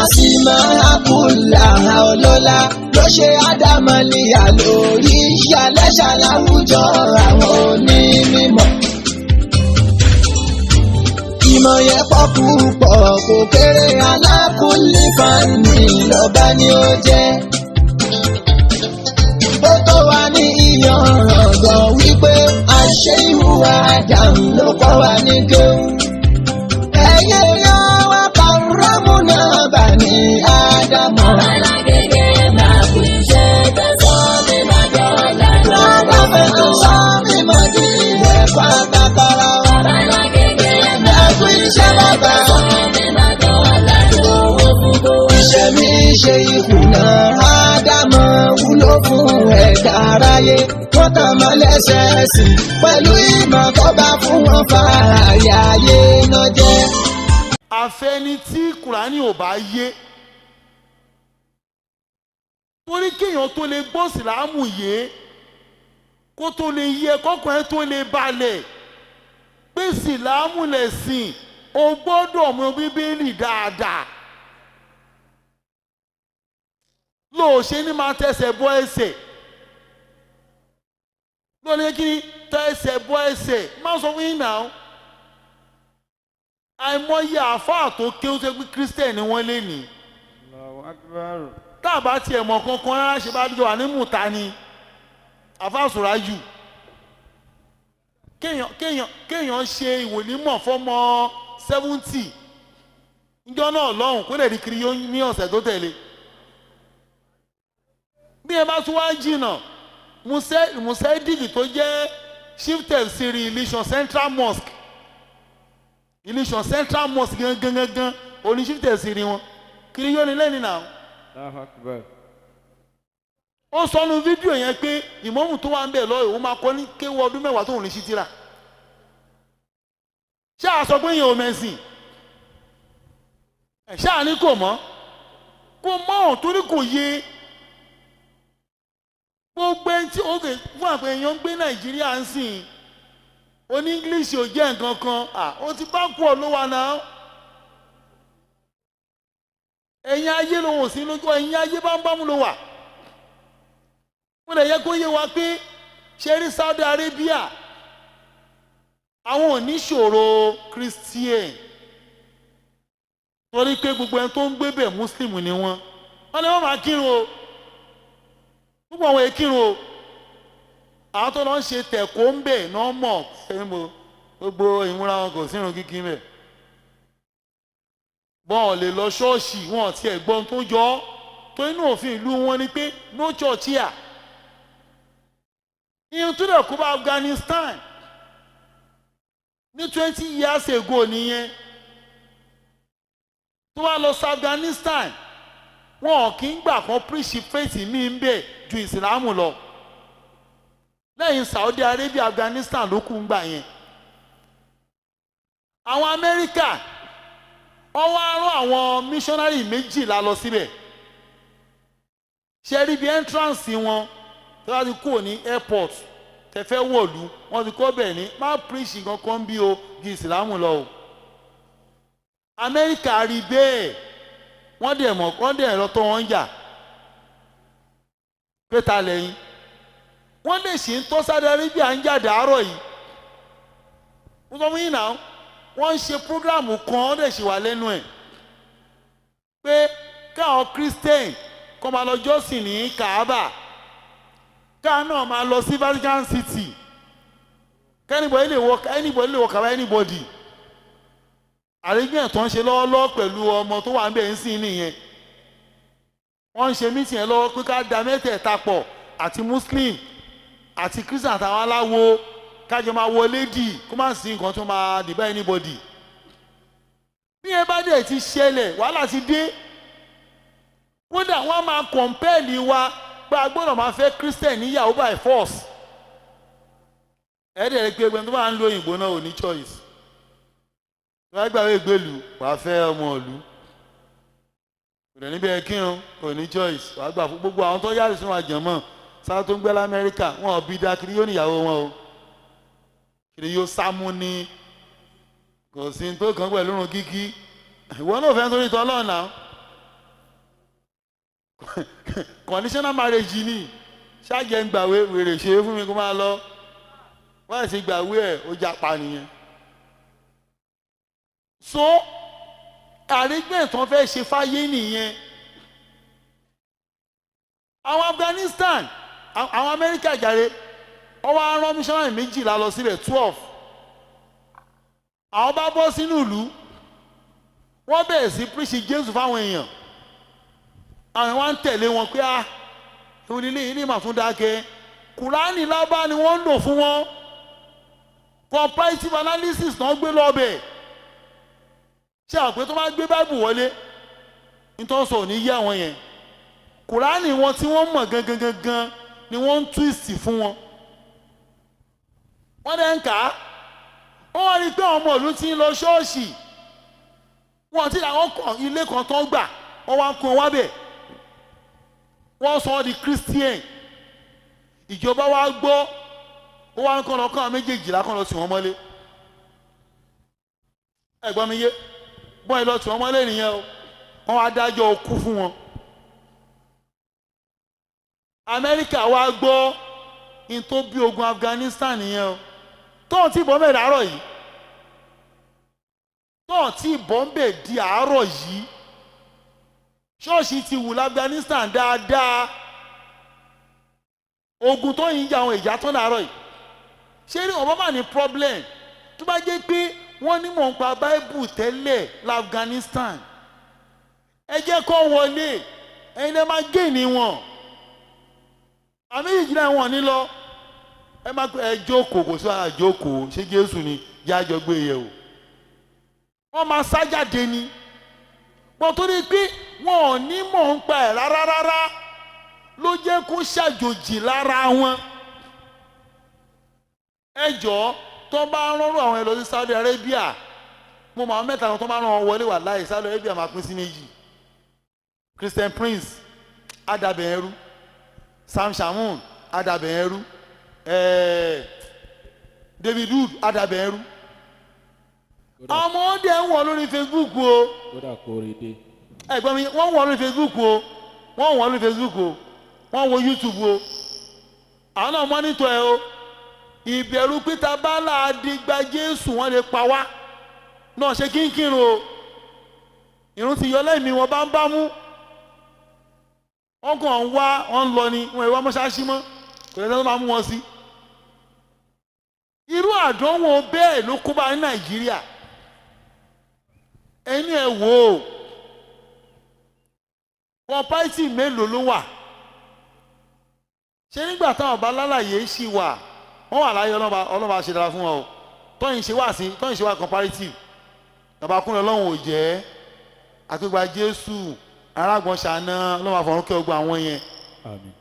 Àsìmọ́ àkùlà ọlọ́lá ló ṣe ádámọ̀lìyà lórí ìyálẹ́ṣà láwùjọ àwọn onímọ̀. Ìmọ̀ yẹn pọ̀ púpọ̀, kò kéré. Alákùnlé fani lọ́ba ni ó jẹ́. Ó tó wá ní ìyànràn wípé àṣẹ ìhùwà Adam ló kọ́ wa ní kéwù. Ẹyẹ yọ wá kàrámù náà bà ní Ádámù. Alágége máa kú iṣẹ́ tẹ̀sán mi máa dọ́là. Lábàbẹ̀ tó sọ mí mọ́ di ẹ̀kọ́ àtàkọ́rọ̀ wa. Alágége máa Ẹ̀kú iṣẹ́ bàbá. tẹ̀sán mi máa dọ́là. Owó fún kó. Iṣẹ́ mi ṣe ìkùnà Ádámù wúlò fún ẹ̀dá aráyé. Wọ́n tàn mọ́ lẹ́sẹ̀ẹ́sì pẹ̀lú ìmọ̀ tó bá fún wọn fààyè ayé náà jẹ́. Àfẹni tí Kùránì ò bá yé, torí kéèyàn tó lè gbọ́ Ìsìlámù yé, kó tó lè yẹ kọ́kùnrin tó lè balẹ̀ pé Ìsìlámù lẹ̀sìn, o gbọ́dọ̀ mọ Bíbélì dáadáa. Lóò ṣe ní máa tẹsẹ̀ bọ́ ẹsẹ̀ lónìí, kí ni tẹsẹ̀ bọ́ ẹsẹ̀ má sọ fún yín náà. Àìmọye àáfàá tó kéwú tó pé Christian ni wọ́n lé ní. Allahu Akbar. Tá a bá tiẹ̀ mọ̀ kankan rárá, ṣe bá jọ wà ní mùta ni àáfàá Sùrájù. Kéèyàn kéèyàn kéèyàn ṣe ìwòlímọ̀ fọ́mọ 70 níjọ́ náà lọ́hùn, kó lè di kiri yóò ní ọ̀sẹ̀ tó tẹ̀lé. Bí ẹ bá tún wá jìnnà, Musa Digi tó jẹ́ chief tafsiri Ilésàn Central Mosque, Ilésàn Central Mosque gangan gangan oní chief tafsiri wọn, kiri yóò ní lẹ́ni náà. Allahu Akbar. Ó sọnù fídíò yẹn pé ìmọ̀mù tó wà ń bẹ̀ lọ́yọ̀, ó máa kọ́ ní kéwọ́ ọdún 10 tóun ní sí tíra. Ṣé a sọ pé yẹn ò mẹ̀sìn ẹ̀? Ṣé àní kò mọ̀? Kò mọ̀ ọ́n torí kò yé gbogbo ẹni tí ó fún àpẹ èèyàn ń gbé Nàìjíríà ń sìn oní English ò jẹ́ nǹkan kan. Ó ti bá kú ọ ló wà náà. Ẹ̀yin ayé ló wò sí lójú, ẹ̀yin ayé bá ń bámú ló wà. Wọ́n lè yẹ kó yé wa pé ṣe rí Saudi Arabia, àwọn ò ní ṣòro Christian, torí pé gbogbo ẹni tó ń gbé bẹ̀ Muslim ni wọ́n. Wọ́n lè wọ́n máa kírun o, gbogbo àwọn èkírun o. Àwọn tó lọ ń ṣe tẹ̀kọ́ ń bẹ̀ náà mọ̀ gbogbo ìmúra wọn kò sírun kíkí mẹ́. Bọ́n ò lè lọ ṣọ́ọ̀ṣì, wọn ò tiẹ̀ gbọ́n tó jọ ọ́ tó inú òfin ìlú wọn ni pé no church here. Ìyẹn tó dẹ̀ kó bá Afghanistan ní 20 years ago nìyẹn. Tó wá lọ sí Afghanistan, wọn ò kí ń gbà kan preach faith mi ń bẹ̀ ju ìsìlámù lọ. Lẹ́yìn Saudi Arabia, Afghanistan ló kù ń gbà yẹn. Àwọn Amẹ́ríkà wọ́n wá rán àwọn missionary 12 lọ síbẹ̀. Ṣe rí bí entrance wọn tí wọ́n ti kúrò ní airport tẹ̀fẹ́ wọ̀lú, wọ́n ti kọ́ bẹ̀ ní má preach kankan bí o ju ìsìlámù lọ o. Amẹ́ríkà rí bẹ́ẹ̀, wọ́n dẹ̀ mọ̀, wọ́n dẹ̀ lọ tó wọ́n ń jà pé ta lẹ́yìn wọ́n lè ṣe ń tọ́ Saudi Arabia ń jà dàárọ̀ yìí. Mo sọ fún yín náà, wọ́n ń ṣe program kan, wọ́n dẹ̀ ṣì wà lẹ́nu ẹ̀ pé káwọn Christian kọ́ máa lọ jọ́sìn ní Kaaba, káà náà máa lọ sí Vatican City, k'anybody lè wọ, anybody lè wọ Kaaba, anybody. Àrígbìn tó ń ṣe lọ́wọ́lọ́wọ́ pẹ̀lú ọmọ tó wà ń bẹ̀ ń sìn nìyẹn. Wọ́n ń ṣe meeting yẹn lọ́wọ́ pé ká da mẹ́tẹ̀ẹ̀ta pọ̀, àti Muslim àti Christian àtàwọn aláwo, kájọ máa wọlé dì, kó má sí nǹkan tó máa dìbà anybody. Bí ẹ bá dẹ̀ ti ṣẹlẹ̀, wàhálà ti dé. Kódà wọ́n máa compel wa pé a gbọ́dọ̀ máa fẹ́ Christian níyàwó by force. Ẹ̀ẹ́dẹ̀ rẹ̀ pé ẹgbẹ́ tó máa ń lo òyìnbó náà ò ní choice. Tó bá gbàgbé ìgbèlú, wàá fẹ́ ọmọ ìlú, kò dẹ̀ níbẹ̀ kírun, kò ní choice, wàá gbà fún gbogbo àwọn tó yára sínú àjàmọ́ sáà tó ń gbé lamẹ́ríkà. Wọn ò bí dá kiri yóò níyàwó wọn o, kiri yóò sámú ní kò sí tó kàn pẹ̀lú irun kíkí. Ìwọ náà fẹ́ nítorí tọ́lọ́run náà. Conditional marriage ni ṣáàjẹ́ ń gbàwé wèrè ṣe é fún mi kó máa lọ. Wọ́n sì gbàwé ẹ̀ ó japa nìyẹn. So arrangement tó fẹ́ ṣe fáyé nìyẹn. Àwọn Afghanistan, àwọn Amẹ́ríkà jàre, wọ́n wá rán missionary 12 lọ síbẹ̀, 12. Àwọn bá bọ́ sínú ìlú, wọ́n bẹ̀rẹ̀ sí preach Jésù fáwọn èèyàn. Àwọn wá ń tẹ̀lé wọn pé ah, onílé ilé mà tún dákẹ́. Kùránì lábá ni wọ́n ń lò fún wọn. Comparative analysis náà gbé lọ́bẹ̀. Ṣé àpè tó bá gbé Báìbù wọlé, nítorí sọ ò ní yé àwọn yẹn. Kùránì wọn tí wọ́n mọ̀ gangan gangan ni wọ́n ń twist fún wọn. Wọ́n dẹ̀ ń kà á. Wọ́n wá rí i pé àwọn ọmọ ìlú ti ń lọ ṣọ́ọ̀ṣì. Wọ́n ti làwọn kan ilé kan tán gbà, wọ́n wá ń kún wá bẹ̀. Wọ́n sọ ọ́ di Christian. Ìjọba wa gbọ́, ó wá ń kọ́ lọ kọ́ àwọn méjèèjìlá kan lọ tì wọ́n mọ́lé. Ẹ̀gbọ́n mi yé, bọ́n ẹ lọ tì wọ́n mọ́lé nìyẹn o. Wọ́n wá dájọ́ okú fún wọn. Amẹ́ríkà wá gbọ́ in tó bí ogun Afghanistan nìyẹn o. Tóun tí bọ́m̀bẹ̀ dàárọ̀ yìí, tóun tí bọ́m̀bẹ̀ di àárọ̀ yìí, ṣọ́ọ̀ṣì ti wù l'Afghanistan dáadáa. Ogun tó yìí ń jà àwọn ìjà tán dàárọ̀ yìí. Ṣé ní Obama ní problem tó bá jẹ́ pé wọ́n ní mọ̀ ń pa Báíbù tẹ́lẹ̀ l'Afghanistan, ẹ jẹ́ kó wọlé, ẹ̀yin lè máa gé ní wọn. Àmì ìjìnlẹ̀ wọn ní lọ. Ẹ má ẹ jókòó, kò sí wàhálà, jókòó, ṣé Jésù ni jájọ gbé yẹ̀ o. Wọ́n máa sá jáde ni. Wọ́n torí pé wọn ò ní mọ̀ ń pa ẹ̀ rárá rárá ló jẹ́ kó ṣàjòjì lára wọn. Ẹ jọ̀ọ́, tó bá rọrùn àwọn ẹ lọ sí Saudi Arabia, mo mọ àwọn mẹ́ta kan tó bá rán wọn wọlé wà láì Saudi Arabia máa pín sí méjì. Christian Prince adabẹ̀ ẹrú, Sam Shamoun adabẹ̀ ẹrú, David Wood adabẹ̀ ẹrú. Ọmọ òde ń wọ̀ lórí Facebook o. Kódà kórè dé. Ẹ̀gbọ́n mi, wọ́n wọ̀ lórí Facebook o, wọ́n wọ̀ lórí Facebook o, wọ́n wo YouTube o. Àwọn náà mọ́nítọ̀ ẹ o. Ìbẹ̀rù pété bá láàdìgbà Jésù wọ́n lè pa wá. Náà ṣe kínkínrun o. Ìrun ti yọ lẹ́mìí wọn bá ń bá mú. Wọ́n kàn ń wá, wọ́n ń lọ ni, wọ́n ìwá mọ́ṣáláṣí mọ́, kò lẹ́sẹ̀ tó máa mú wọn sí. Irú àdánwò bẹ́ẹ̀ ló kó bá ní Nàìjíríà. Ẹni ẹ wò ó, kọ̀páìtì mélòó ló wà? Ṣé nígbà táwọn ọba lálàyé ṣì wà, wọ́n wà láyé ọlọ́ba ṣe dára fún wọn o. Tọ́yìn ṣe wá sí, tọ́yìn ṣe wá comparative. Bàbá kúnlẹ̀ ọlọ́run ò jẹ́, àtúgbà Jésù, arágbọ̀n ṣàná, ọlọ́run àfọ̀rúnkẹ́ ogun àwọn yẹn. Àmín.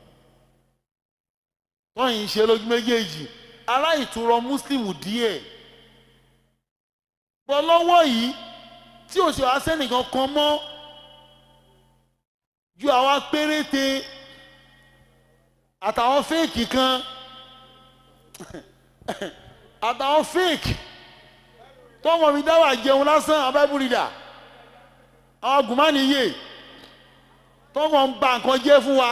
Tọ́yìn ṣe lójú méjèèjì, aláìtúrọ Mùsùlùmù díẹ̀. Bọ́ lọ́wọ́ yìí, tí ò sì wá sẹ́nìkan kan mọ́ ju àwa péréte àtàwọn fake kan, àtàwọn fake tọmọ mi dáwà jẹun lásán abẹ́bùrìdà, àwọn gùnmánìyè tọmọ ń ba nǹkan jẹ́ fún wa.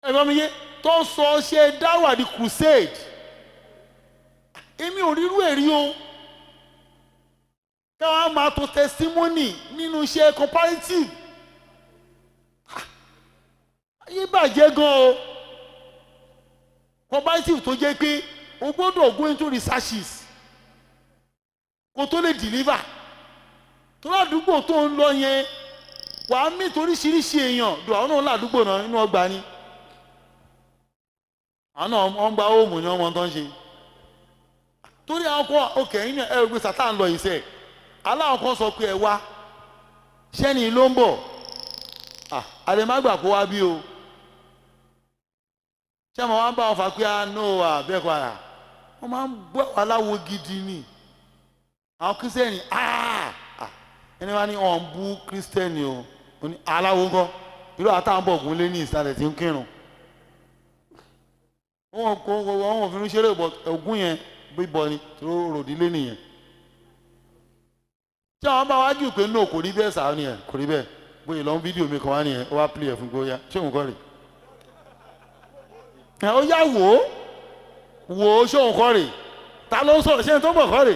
Ẹ̀gbọ́n mi yé, tó ń sọ ṣe dáwà di crusade. Èmi ò rírú èrí o. Káwọn máa to testimony nínú iṣẹ́ comparative. Ayé bàjẹ́ gan o. Comparative tó jẹ́ pé o gbọ́dọ̀ go into researches kó tó lè deliver. Tó ládùúgbò tó ń lọ yẹn, wàá meet oríṣiríṣi èèyàn. Dùn àwọn náà ládùúgbò náà nínú ọgbà ni. Àwọn náà wọ́n gba hóòmù ní ọmọ tó ń ṣe. Torí àwọn kan òkè yín ẹ gbé Sátán lọ ìṣe. Aláwọn kan sọ pé ẹ wá, ṣẹ́ni ló ń bọ̀. Àlè má gbà kó wá bí o. Ṣé àwọn wá ń bá wọn fà pé a nó à bẹ́ẹ̀ kọ́ ara? Wọ́n máa ń bọ́ aláwo gidi ni. Àwọn Kírísítẹ́nì ẹni wá ní ọ̀n bú Kírísítẹ́nì o. Ó ní aláwo ńkọ́? Irú àtàwọn bọ̀ gún lé ní ìsàlẹ̀ tí ń kírun. Wọ́n kò wọ́n ò fi ń ṣeré bọ̀ ogún yẹn bíbọ ni tó ròdílé nìyẹn. Tí àwọn bá wájú pé no, kò rí bẹ́ẹ̀ sàá nìyẹn, kò rí bẹ́ẹ̀. Bóyá lọ́n fídíò mi kan wá nìyẹn, ó wá play ẹ̀ fún gbóyà, ṣé òun kọ́ rè é? Ó yá, wò ó, wò ó, ṣé òun kọ́ rè? Ta ló ń sọ̀rọ̀? Ṣé ẹni tó ń bọ̀ kọ́ rè?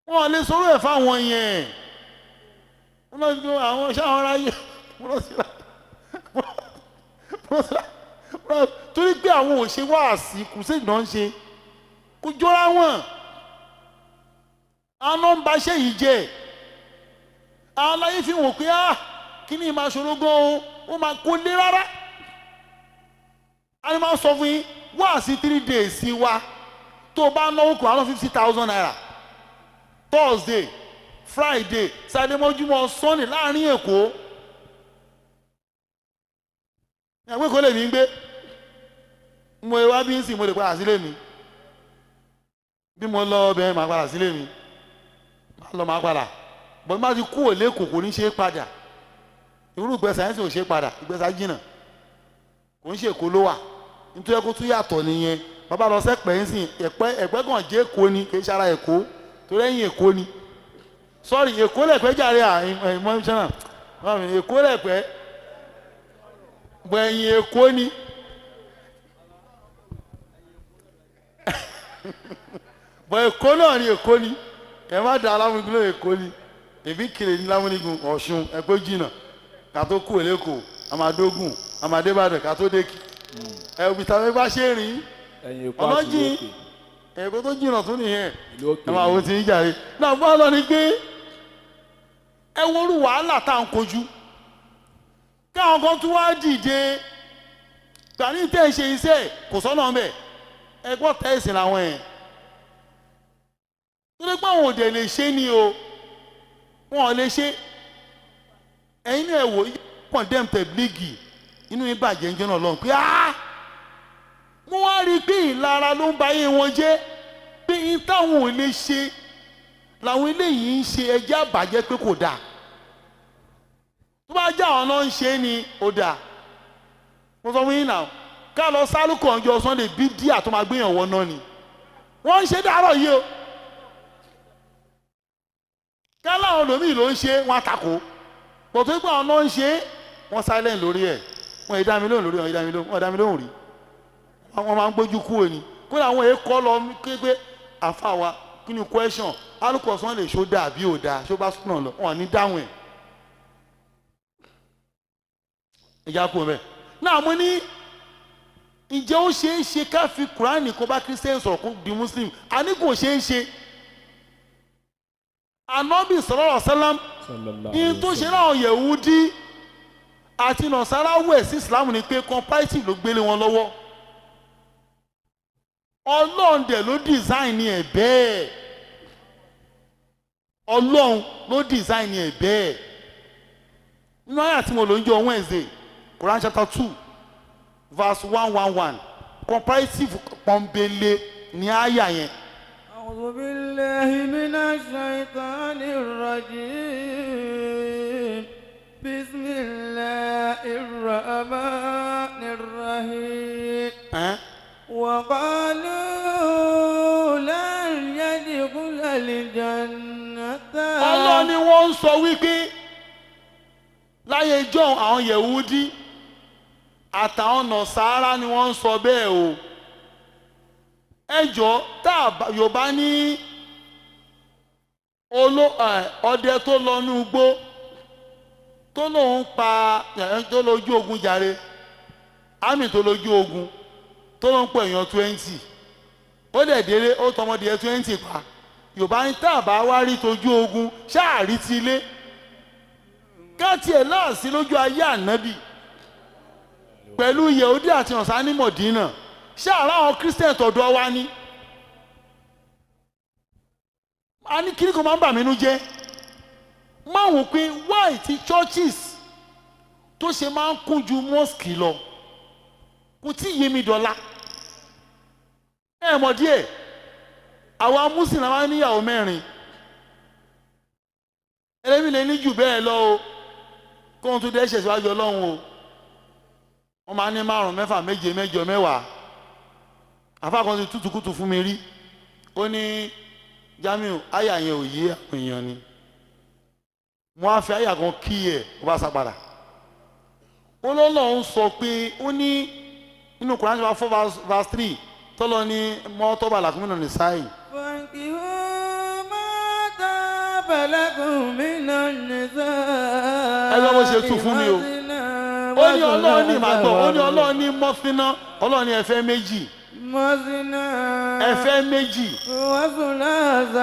Wọ́n lè sọ̀rọ̀ ẹ̀ fáwọn yẹn. Wọ́n lọ sí àwọn ṣé àwọn aráyé wọ́n lọ sí torí pé àwọn ò ṣe wáàsí kùsẹ́ẹ̀dì náà ń ṣe kó jọra wọn. Àwọn náà ń ba iṣẹ́ yìí jẹ́. Àwọn aláyé fi wọ́n pé ah, kí ni ìmáa ṣòro gan o, ó máa kó lé rárá. A ní máa sọ fún yín, wáàsí 3 days sí wa, tó o bá náwó kù àwọn 50,000 naira, Thursday, Friday, Saturday mọ́júmọ́ Sunday láàrin Èkó. Ìyàwó Èkó lèmi ń gbé, mo wá bí ń sìn, mo lè padà sílé mi. Bí mo lọ ọbẹ̀, máa padà sílé mi, máa lọ, máa padà bọ́n. Má ti kú òlé kò kò ní ṣe é padà. Irú ìgbésà yẹn sì ò ṣe é padà. Ìgbésà jìnnà, kò ń ṣe Èkó ló wà. Nítorí kó tún yàtọ̀ nìyẹn. Bàbá lọ sẹ́pẹ̀ ń sìn, ẹ̀pẹ́ ẹ̀pẹ́ kàn jẹ́ Èkó ni, kì í ṣara Èkó, torí ẹ̀yìn Èkó ni. Sọ́ọ̀rì, Èkó lẹ̀pẹ́ jàre. Àìmọ́ ìṣẹ́nà Èkó lẹ̀pẹ́ bọ̀, ẹ̀yìn Èkó ni. Bọ̀ Èkó náà ni, Èkó ni. Ẹ má da alámúnigun lóye, Èkó ni. Èmi kiri ní lámúnigun Ọ̀ṣun, ẹ̀pẹ́ jìnnà ká tó kú èlékò, àmàdógún, àmàdébàdàn, ká tó dékì ẹ̀ òbí tàbí bá ṣe rìn Ẹ̀yìn Èkó ọ̀nà àti jìn. ìlú òkè. Èkó tó jìnnà tún nìyẹn. Ìlú òkè. Ẹ máa wo ti ń jàre náà bá lọ ni pé ẹ worú wàhálà tá à ń kojú, káwọn kan tún wá dìde gbà ní tẹ́ ẹ ṣe iṣẹ́ kò sọ́nà ọ̀bẹ. Ẹ gbọ́, tẹ́sí làwọn ẹ̀ torí pé àwọn òde lè ṣe ni o, wọn ò lè ṣe. Ẹ̀yin náà ẹ wò, condemn tẹ̀blígì, inú yín bàjẹ́ ń jẹ́ náà lọ́hùn pé áá, mo wá rí i pé ìlara ló ń ba ayé wọn jẹ́, pé n táwọn ò lè ṣe làwọn eléyìí ń ṣe. Ẹjẹ́ àbàjẹ́ pé kò dáa. Tó bá jẹ́ àwọn náà ń ṣe é ni ó dáa. Mo sọ fún yín náà, ká lọ sálùkọ̀ ọjọ́ Sunday bí díà tó máa gbéyàn wọ náà ni wọ́n ń ṣe dàárọ̀ yìí o. Ká láwọn lòmíì ló ń ṣe, wọ́n àtakò pọ̀ tó gbọ́. Àwọn náà ń ṣe, wọ́n silent lórí ẹ̀. Wọ́n ì dá mi lóhùn lórí ẹ̀, wọ́n ì dá mi lóhùn, wọ́n ì dá mi lóhùn rí. Wọ́n máa ń gbójú kúrò ni. Kódà àwọn èèkọ́ lọ képe àfa wa, kí ni question alukọ̀sán lè ṣó dáa bí ò dáa, ṣó bá súnà lọ, wọn ní dáhùn ẹ̀. Ìjà kú ọbẹ̀ náà. Mo ní, ǹjẹ́ ó ṣeé ṣe ká fi Kúránì kó bá Christian sọ̀rọ̀ kó di Muslim? Àní kò ṣeé ṣe. Ànábì sallallahu alaihi wasallam Sallallahu ní alaihi tó ṣe wasallam. láwọn Yẹ̀wúdí àti Nàsárà wẹ̀ sí Islam ni pé comparative ló gbélé wọn lọ́wọ́. Ọlọ́run dẹ̀ ló design ẹ̀ bẹ́ẹ̀. Ọlọ́run ló design ẹ̀ bẹ́ẹ̀. Nínú àyà tí mo lò ń jọ Wednesday, Quran chapter 2 verse 111, comparative pọ́nbélé ní àyà yẹn. أعوذ بالله من الشيطان الرجيم. بسم الله الرحمن الرحيم. Ẹ́n? وقالوا لن يدخل الجنة. Ọlọ́run ni wọ́n ń sọ wípé láyé ijọ́ àwọn Yẹ̀wúdí àtàwọn Nọ̀sára ni wọ́n ń sọ bẹ́ẹ̀ o. Ẹ jọ, tá a bá Yorùbá ní oló ẹ, ọdẹ tó lọ ní igbó tó lóun pa ẹ, tó lójú ogun jàre, àmì tó lójú ogun tó lóun pọ̀ èèyàn 20, ó dẹ̀ délé, ó tọmọdé 20 pa. Yorùbá ní tá a bá wá rí tójú ogun, ṣáà rí ti ilé ká tiẹ̀ láàsí lójú ayé ànábì pẹ̀lú Yehudi àti ọ̀sán ní Mọ̀dínà, ṣáà ráwọn Christian tọ̀dọ̀ wa ní. A ní kíní kan máa ń bà mí nú jẹ́, máa wò pé why ti churches tó ṣe máa ń kún ju mosque lọ, kò tí ì yé mi dọ́là. Ẹ mọ̀ díẹ̀, àwa Muslim máa ń níyàwó mẹ́rin, ẹlẹ́mìí lè ní jù bẹ́ẹ̀ lọ o, kóhun tó dẹ́ṣẹ̀ síwájú Ọlọ́run o. Wọ́n máa ń ní márùn, mẹ́fà, méje, mẹ́jọ, 10. Àfa kan ti tútùkùtù fún mi rí, ó ní Jamiu àyà yẹn ò yé àwọn èèyàn ni. Mo á fi àyà kan kí ẹ̀ ó bá sá padà. Ó lọ́lọ́ ń sọ pé ó ní nínú Quran chapter 4 verse 3 tọ́lọ ní mọ́tọ́ bá làkúnmínà ní sáì. فانكحوا ما طاب لكم من النساء Ẹ gbọ́ bó ṣe tú fún mi o. مثنى Ó ní Ọlọ́run ní màá gbọ́, ó ní وثلاث Ọlọ́run ní mọ́fínà, Ọlọ́run ní ẹ fẹ́ méjì, مثنى ẹ fẹ́ méjì, وثلاث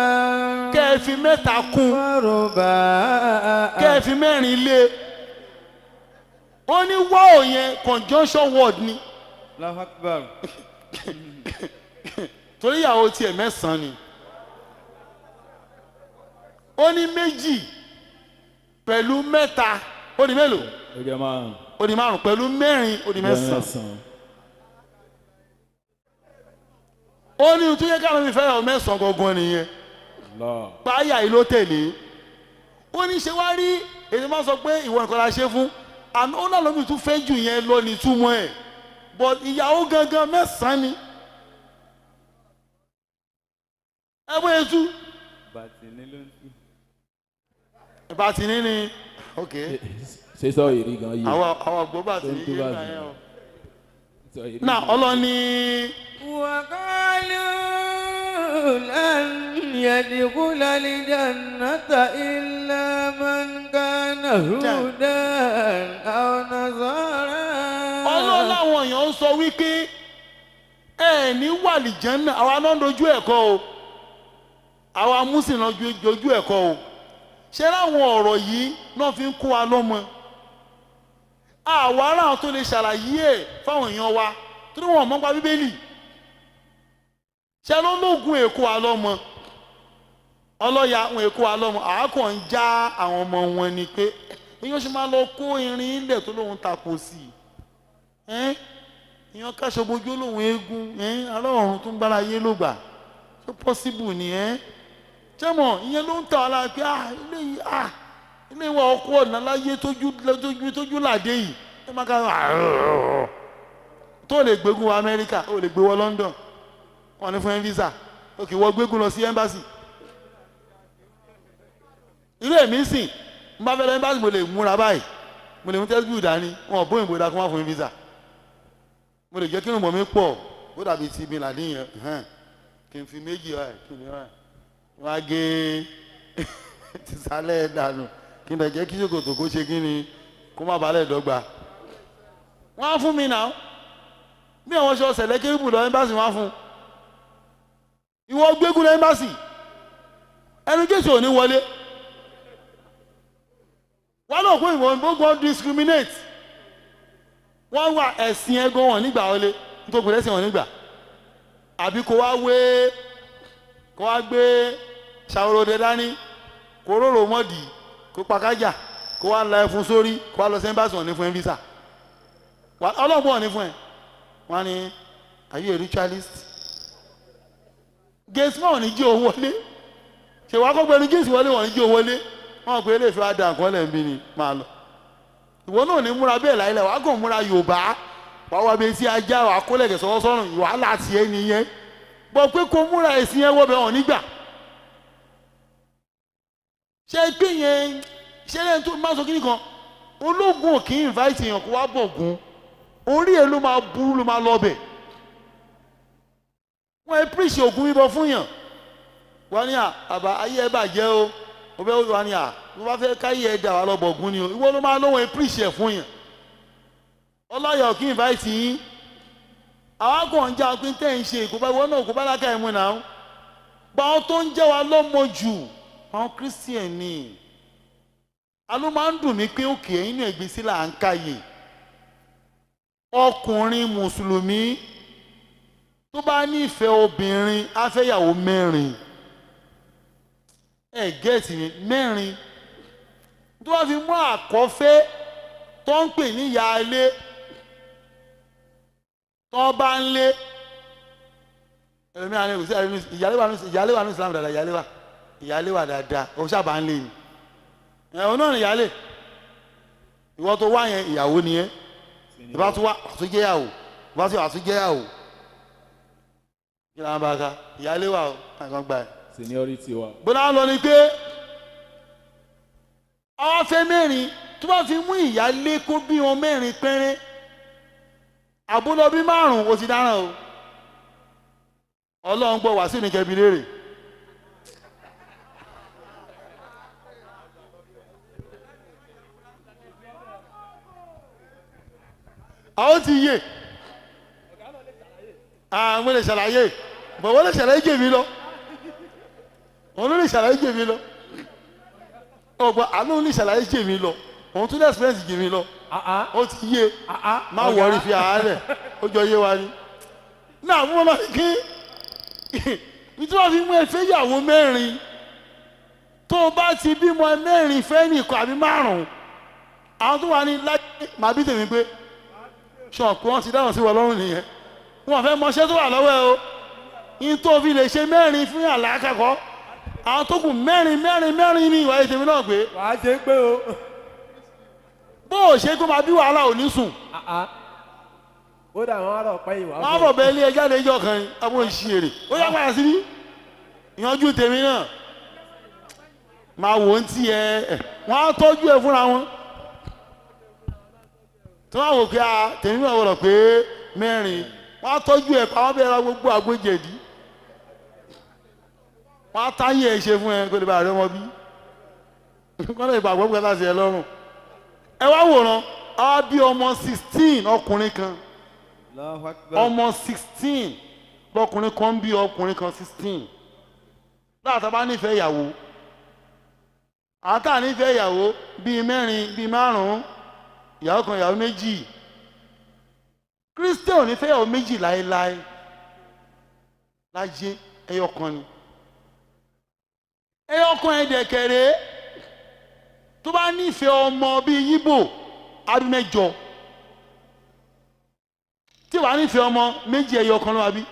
kẹ́ ẹ fi mẹ́ta kún, ورباع. kẹ́ ẹ fi mẹ́rin lé. Ó ní wáò yẹn conjunction word ni. Allahu Akbar. Torí ìyàwó tiẹ̀ mẹ́sàn-án ni. Ó ní méjì pẹ̀lú mẹ́ta, ó di mélòó? Ó jẹ́ márùn-ún. Ó di márùn-ún pẹ̀lú mẹ́rin, ó di Ó jẹ́ mẹ́sàn-án. mẹ́sàn-án. Ó ní tó yẹ káwọn mi fẹ́ràn mẹ́sàn-án gangan nìyẹn. Allah. Páyà yìí ló tẹ̀lé. Ó ní ṣe wá rí èyí máa sọ pé ìwọ nìkan la ṣe fún. Àmì ó náà lómi tún fẹ́ jù yẹn lọ ní túmọ̀ ẹ̀. But ìyàwó gangan mẹ́sàn-án ni. Ẹ bóyá tú. Bàtìní ló ń tú. Bàtìní ni. Ok. Ṣé sọ ìrí gan yìí? Àwọn ọ̀gbọ́n bàtìní Tó ń tú yé gbà bàtìní. yẹn o. Sọ ìrí Náà gan. ọlọ́ni وقالوا لن يدخل الجنة إلا من كان هودا أو نصارى. Ọlọ́run láwọn èèyàn ń sọ wípé ẹ ní wàlìjánná, àwa náà ń dojú ẹ̀kọ́ o, àwa mùsùlùmí náà dojú ẹ̀kọ́ o. Ṣé láwọn ọ̀rọ̀ yìí náà fi ń kó wa lọ́mọ? Àwa ará àwọn tó lè ṣàlàyé ẹ̀ fáwọn èèyàn wa torí wọn ò mọ̀ pa Bíbélì. Ṣé ló lóògùn èkó wa lọ́mọ? Ọlọ́ya àwọn èkó wa lọ́mọ, àákàn ń já àwọn ọmọ wọn ni pé èèyàn ṣe máa lọ kó irin ilẹ̀ tó lóun takò sí i. Èèyàn káṣọ bojú lóun eégún, ará ọ̀run tó ń gbára ayé ló gbà. Ṣé possible ni ẹ́? Jẹ́mọ̀ ìyẹn ló ń tà ọ́ lára pé ilé yìí ilé ìwà ọkọ̀ ọ̀nà láyé tójú làdé yìí. Ẹ máa ká tó lè gbégún wọ Amẹ́ríkà, ó lè gbé wọ London, wọ́n ní fún ẹ visa, ó kì í wọ gbégún lọ sí embassy. Irú èmi sìn, n bá fẹ́ lọ embassy mo lè múra báyìí, mo lè mú tẹ́sibú dání, wọn ò bóyìnbó dá kó má fún mi visa. Mo lè jẹ́ kí irun mi pọ̀, ó dàbí ti bin Laden yẹn, kí n fi méjì ẹ̀ kí n fi wá gé tìsálẹ̀ dànù, kí n lè jẹ́ kí ṣòkòtò kó ṣe kí ni kó má balẹ̀ dọ́gba. Wọ́n á fún mi náà, bí àwọn ṣe ọ̀sẹ̀ lẹ́kẹ́rìbù lọ embassy wọ́n á fún. Ìwọ gbégún lọ embassy, ẹnu Jésù ò ní wọlé. Wọ́n náà kó ìwọ̀n gbogbo discriminate. Wọ́n wà ẹ̀sìn ẹ̀gọ́ wọn nígbà wọlé, nítorí ẹ̀sìn wọn nígbà. Àbí kó wá wé, kó wá gbé ṣàwòròdé dání, kó rorò mọ́dì, kó pàkájà, kó wá la ẹfun sórí, kó wá lọ sí embassy wọn ní fún ẹ visa. Ọlọ́gbọ́n wọn ní fún ẹ. Wọ́n ní, are you a ritualist? Gẹ̀ẹ́sì wọn ní jí owó wọlé. Ṣèwà kó gbẹnu Jésù wọlé wọn ní jí owó wọlé. Wọ́n pe eléyìí wá da nǹkan lẹ̀ ń bí ni máa lọ. Ìwọ náà ní múra bẹ́ẹ̀ láìlẹ̀, wàá kàn múra Yorùbá, wàá wá bíi tí ajá wàá kó lẹ̀kẹ̀ sọ́wọ́ sọ́rùn, wàhálà tiẹ̀ nìyẹn. Bọ̀ pé kó múra ẹ̀sìn yẹn wọ́bẹ̀ wọn nígbà. Ṣé pé yẹn ṣé lẹ́yìn tó máa sọ kí nìkan? Ológun ò kì í invite èèyàn kó wá bọ̀gún. Orí ẹ̀ ló máa burú ló máa lọ bẹ̀. Wọ́n ẹ preach ògùn bíbọ fún yàn. Wọ́n ní àbá ayé ẹ bàjẹ́ o. Mo fẹ́ wá ní à mo bá fẹ́ káyé ẹ dà wá lọ bọ̀gún ni o. Ìwọ ló máa lóhun ẹ preach ẹ̀ fún yàn. Ọlọ́yọ̀ kí invite yín. Àwa kàn ń já pé tẹ́ ń ṣe ìkóbá ìwọ náà kó bá lákà ẹ̀ mú náà. Gba àwọn tó ń jẹ́ wa lọ́mọ jù, àwọn Christian ni. Àló máa ń dùn mí pé òkè ẹ̀yin náà ẹ̀gbin sí là ń káyè. Ọkùnrin Mùsùlùmí tó bá nífẹ̀ẹ́ obìnrin á fẹ́ yàwó mẹ́rin. Ẹ gẹ́ẹ̀tì mi, mẹ́rin. Tó bá fi mú àkọ́fẹ́ tó ń pè ní ìyá ilé tó bá ń lé. Ẹlòmíràn ní kò sí ìyálé wà ní Islam dáadáa, ìyálé wà dáadáa, ó sábà ń lé ni. Ẹ̀ òun náà ní ìyálé. Ìwọ tó wá yẹn ìyàwó ni ẹ́. Ìbá tún wá àtúnjẹ́yàwó, ìbá tún àtúnjẹ́yàwó. Kí ló ń bá a ká? Ìyálé wà ó, àìsàn gbà ẹ̀. Seniority wa. Bọ́lá lọ ni pé àwọn fẹ́ mẹ́rin tó bá fi mú ìyálé kó bí wọn mẹ́rin péré àbúlọ bí márùn-ún ó ti dáràn o. Ọlọ́run gbọ́ wàásù ní kẹbi léèrè. Àwọn ti yé àwọn lè ṣàlàyé bọ̀ wọ́n lè ṣàlàyé jèmi lọ òun ló lè ṣàlàyé jèmi lọ ọgbọ́n àánú lè ṣàlàyé jèmi lọ òun tún lè express jèmi lọ ó ti yé má wọrí fi àárẹ̀ ó jọ yé wa ni. Náà fún wọn kí nítorí wọn fi mú ẹfẹ ìyàwó mẹ́rin tó o bá ti bímọ mẹ́rin fẹ́ nìkan àbí márùn-ún àwọn tó wà ní láyé màá bí tèmi pé ṣọ̀pọ̀ wọn ti dáhùn sí wọn lọ́rùn nìyẹn wọn fẹ́ mọṣẹ́ tó wà lọ́wọ́ ẹ o yín tó fi lè ṣe mẹ́rin fún yàrá akẹ́kọ̀ọ́ àwọn tó kù mẹ́rin mẹ́rin mẹ́rin ní ìwà ètèmi náà pé Wàá ṣe pé o. bó o ṣe kó máa bí wàhálà ò ní sùn Ó dà wọ́n á rọ̀ pẹ́ ìwà. wọn á rọ̀ bẹ́ẹ̀ ilé ẹja lè jọ kan ni abúlé ń ṣe èrè ó yá padà síbí ìyanjú tèmi náà máa wò ó ń tí ẹ wọn á tọ́jú ẹ fúnra wọn tí wọ́n á wò pé a tèmi náà wọ̀rọ̀ pé mẹ́rin wọ́n á tọ́jú ẹ pa wọ́n bẹ́ẹ̀ ra gbogbo àgbéjẹ̀dí wọ́n á táyé ẹ ṣe fún ẹ kó lè bá rẹ ọmọ bí kó lè bá gbọ́ láti ẹ lọ́rùn ẹ wá wòran á bí ọmọ 16 ọkùnrin kan Allahu Akbar. ọmọ 16 lọkùnrin kan bí ọkùnrin kan 16 láàtà bá nífẹ̀ẹ́ ìyàwó àtà nífẹ̀ẹ́ ìyàwó bíi mẹ́rin bíi márùn-ún ìyàwó kan ìyàwó méjì Christian ò ní fẹ́ ìyàwó méjì láéláé láyé ẹyọ kan ni ẹyọ kan ẹ̀dẹ̀kẹ̀rẹ́ tó bá nífẹ̀ẹ́ ọmọ bíi Yíbò àbí mẹ́jọ tí wàá nífẹ̀ẹ́ ọmọ méjì ẹyọ kan ló wà bí.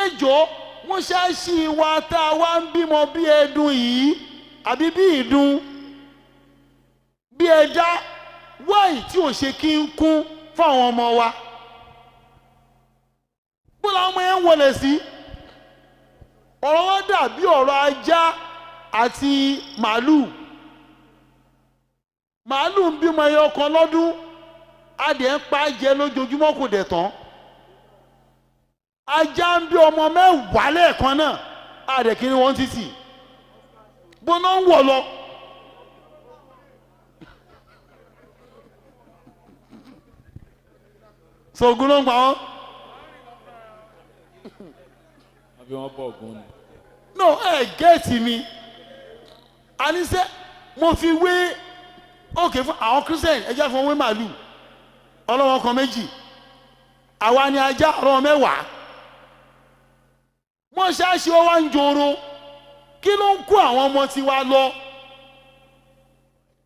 Ẹ jọ̀ọ́ wọ́n ṣáàṣì wa tá a wá ń bímọ bí ẹdun yìí àbí bí ìdun bí ẹja wáì tí ò ṣe kí n kún fún àwọn ọmọ wa. Bó làwọn ọmọ yẹn ń wọlé sí? Ọ̀rọ̀ wọn dàbí ọ̀rọ̀ ajá àti màálù. Màálù ń bímọ ẹyọ kan lọ́dún adìẹ ń pa jẹ lójoojúmọ́ kò dẹ̀ tán. Ajá ń bí ọmọ mẹ́wàá lẹ́ẹ̀kan náà adìẹ kiri wọ́n títì gbóná ń wọ̀ lọ. Sọ̀gùn ló ń pa wọ́n. Àbí wọ́n bọ̀ ògùn ni. No, ẹ gẹ́ẹ̀tì mi àníṣe mo fi wé òkè fún àwọn Christian ẹ jẹ́ fún wọn wé màálù ọlọ́wọ́n kan méjì àwa ni ajá ọlọ́wọ́n mẹ́wàá wọ́n ṣáṣe ó wá ń joro kí ló ń kó àwọn ọmọ tiwa lọ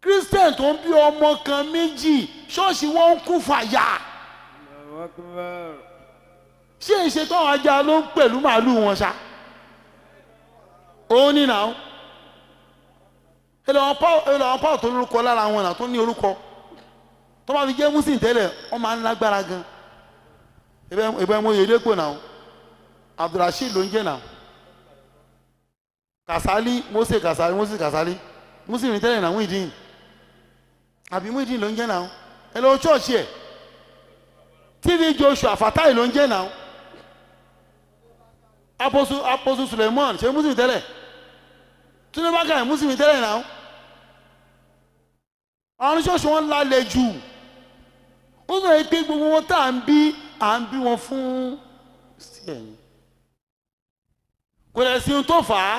Christian tó ń bí ọmọ kan méjì ṣọ́ọ̀ṣì wọn ń kún fàyà Allahu Akbar. ṣé ìṣe tó àwọn ajá ló ń pẹ̀lú màálù wọn ṣá òun ní nàá ẹlẹ́wọ̀n pọ́ọ̀ tó lórúkọ lára wọn náà tó ní orúkọ tó bá fi jẹ́ muslim tẹ́lẹ̀ wọ́n máa ń lágbára gan ìbẹ́ mo yè dépò náà Abdulrasheed ló ń jẹ́ náà Kasali Mose Kasali Mose Kasali muslim tẹ́lẹ̀ náà Muideen àbí Muideen ló ń jẹ́ náà ẹ lọ́wọ́ chọ́ọ̀chì ẹ̀ TV Joshua Fatai ló ń jẹ́ náà Apostle Suleiman ṣe muslim tẹ́lẹ̀ Túndé Bákàrẹ̀ muslim tẹ́lẹ̀ náà àwọn oníṣọ́ọ̀ṣì wọn lálẹ́ jù ó sọ pé gbogbo wọn tá à ń bí wọn fún sí ẹ̀yìn kò lẹ̀ sí ohun tó fà á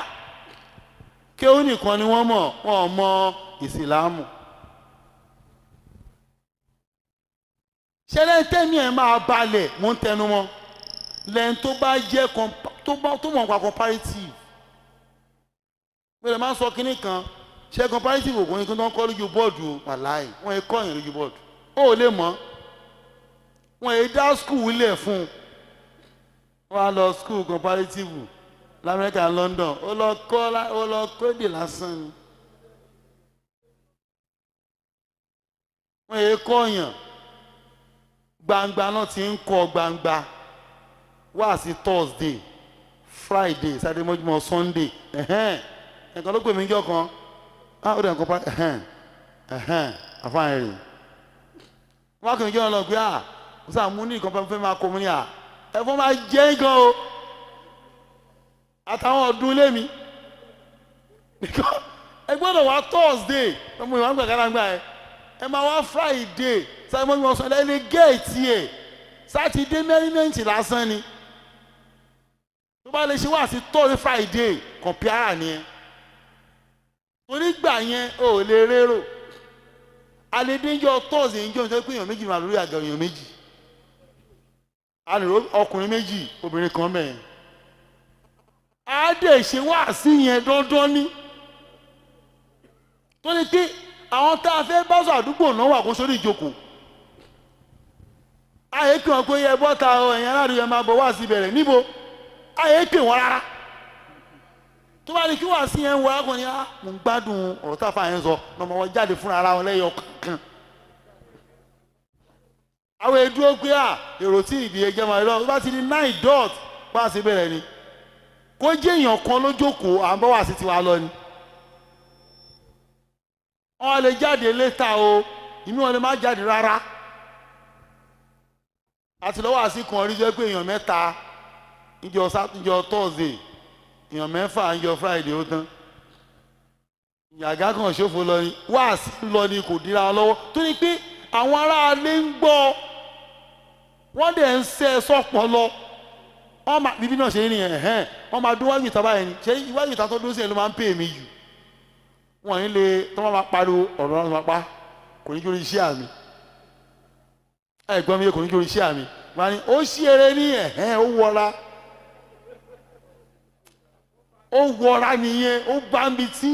kéwú nìkan ni wọ́n mọ̀ wọn ò mọ ìsìlámù ṣẹlẹ̀ tẹ́mi ẹ̀ máa balẹ̀ mò ń tẹnu mọ́ lẹ́yìn tó bá jẹ́ tó mọ̀ nípa comparative pẹ̀lẹ́ máa ń sọ kínní kan ṣe comparative ògùn ní kí wọ́n kọ́ lójú bọ́ọ̀dù wàláì wọ́n yẹ kọ́ yẹn lójú bọ́ọ̀dù ó lè mọ̀ wọ́n yẹ dá skul lẹ̀ fún un wọ́n á lọ skul comparative lamẹ́ríkà London ó lọ kọ́ ó lọ kọ́ èdè lásán ni wọ́n yẹ kọ́ yẹn gbangba náà ti ń kọ́ gbangba wá sí Thursday Friday, Saturday mọ́júmọ́ Sunday. Ẹ̀kan ló pè mí jọ kan, ah, ó dẹ̀ nǹkan pa àfáàní rè. Wọ́n á kàn jẹ́ ọ̀nà pé à ó sà mú ní nǹkan fẹ́ máa kó mu ní à ẹ̀fọn máa jẹ́ gan o, àtàwọn ọdún ilé mi ẹ gbọ́dọ̀ wá Thursday, ọmọ ìwà ń gbà kára gbà ẹ máa wá Friday, Saturday mọ́júmọ́ Sunday, ẹ lè géètì ẹ̀ Sátidé mẹ́rìnmẹ́ǹtì lásán ni. Tó bá lè ṣe wá sí Thursday, Friday, kọ̀mpíárà ni ẹ onígbà yẹn ò lè rérò. Àlédéjọ Thursday ń jọ ìjọ pé èèyàn méjì máa lórí àga, èèyàn méjì, a lè ro ọkùnrin méjì, obìnrin kan mẹ́rin. Á dẹ̀ ṣe wá sí yẹn dandan ní tó ní pé àwọn tá a fẹ́ bá sọ àdúgbò náà wà kó sórí ìjókòó. Àyè pé wọn pé yẹ bọ́ta ọ, ẹ̀yìn aráàlú yẹn máa bọ̀ wá sí bẹ̀rẹ̀ níbo, àyè pé wọn rárá. Tó bá ní kí wàá sí yẹn wọ arákùnrin á, mò ń gbádùn ọ̀rọ̀ tá a fà yẹn sọ lọ́mọ wọn jáde fúnra ara wọn lẹ́yọ kankan. Àwọn èdúró pé à èrò tí ìdí ẹjẹ máa lọ bá ti di 9 dot wá sí bẹ̀rẹ̀ ni, kó jẹ́ èèyàn kan ló jókòó, à ń bọ́ wá sí tiwa lọ ni. Wọ́n lè jáde létà o, ìmí wọn lè má jáde rárá. Àti lọ́wọ́ àsìkò ọ̀rí jẹ́ pé èèyàn mẹ́ta níjọ́ Thursday, èèyàn mẹ́fà níjọ́ Friday, ó tán. Ìyàgá kan ṣòfò lọ ni wáàsí lọ ni kò dira wọn lọ́wọ́, tó ní pé àwọn aráalé ń gbọ́, wọ́n dẹ̀ ń sẹ́ sọ́pọ̀ lọ. Wọ́n máa bíbí náà ṣe é nìyẹn, ẹ̀hẹ́n, wọ́n máa dún wájú ìta báyìí ni. Ṣé iwájú ìta tó dún sí ẹ̀ ló máa ń pè mí jù? Wọ́n ní lè tó máa pariwo ọ̀rọ̀ náà máa pa, kò ní kí orí iṣẹ́ àmì ẹ̀gbọ́n mi, kò ní kí orí iṣẹ́ àmì wọ́n á ní ó ṣí eré ní ẹ̀hẹ́n, ó wọra, ó wọra nìyẹn, ó bá mi tí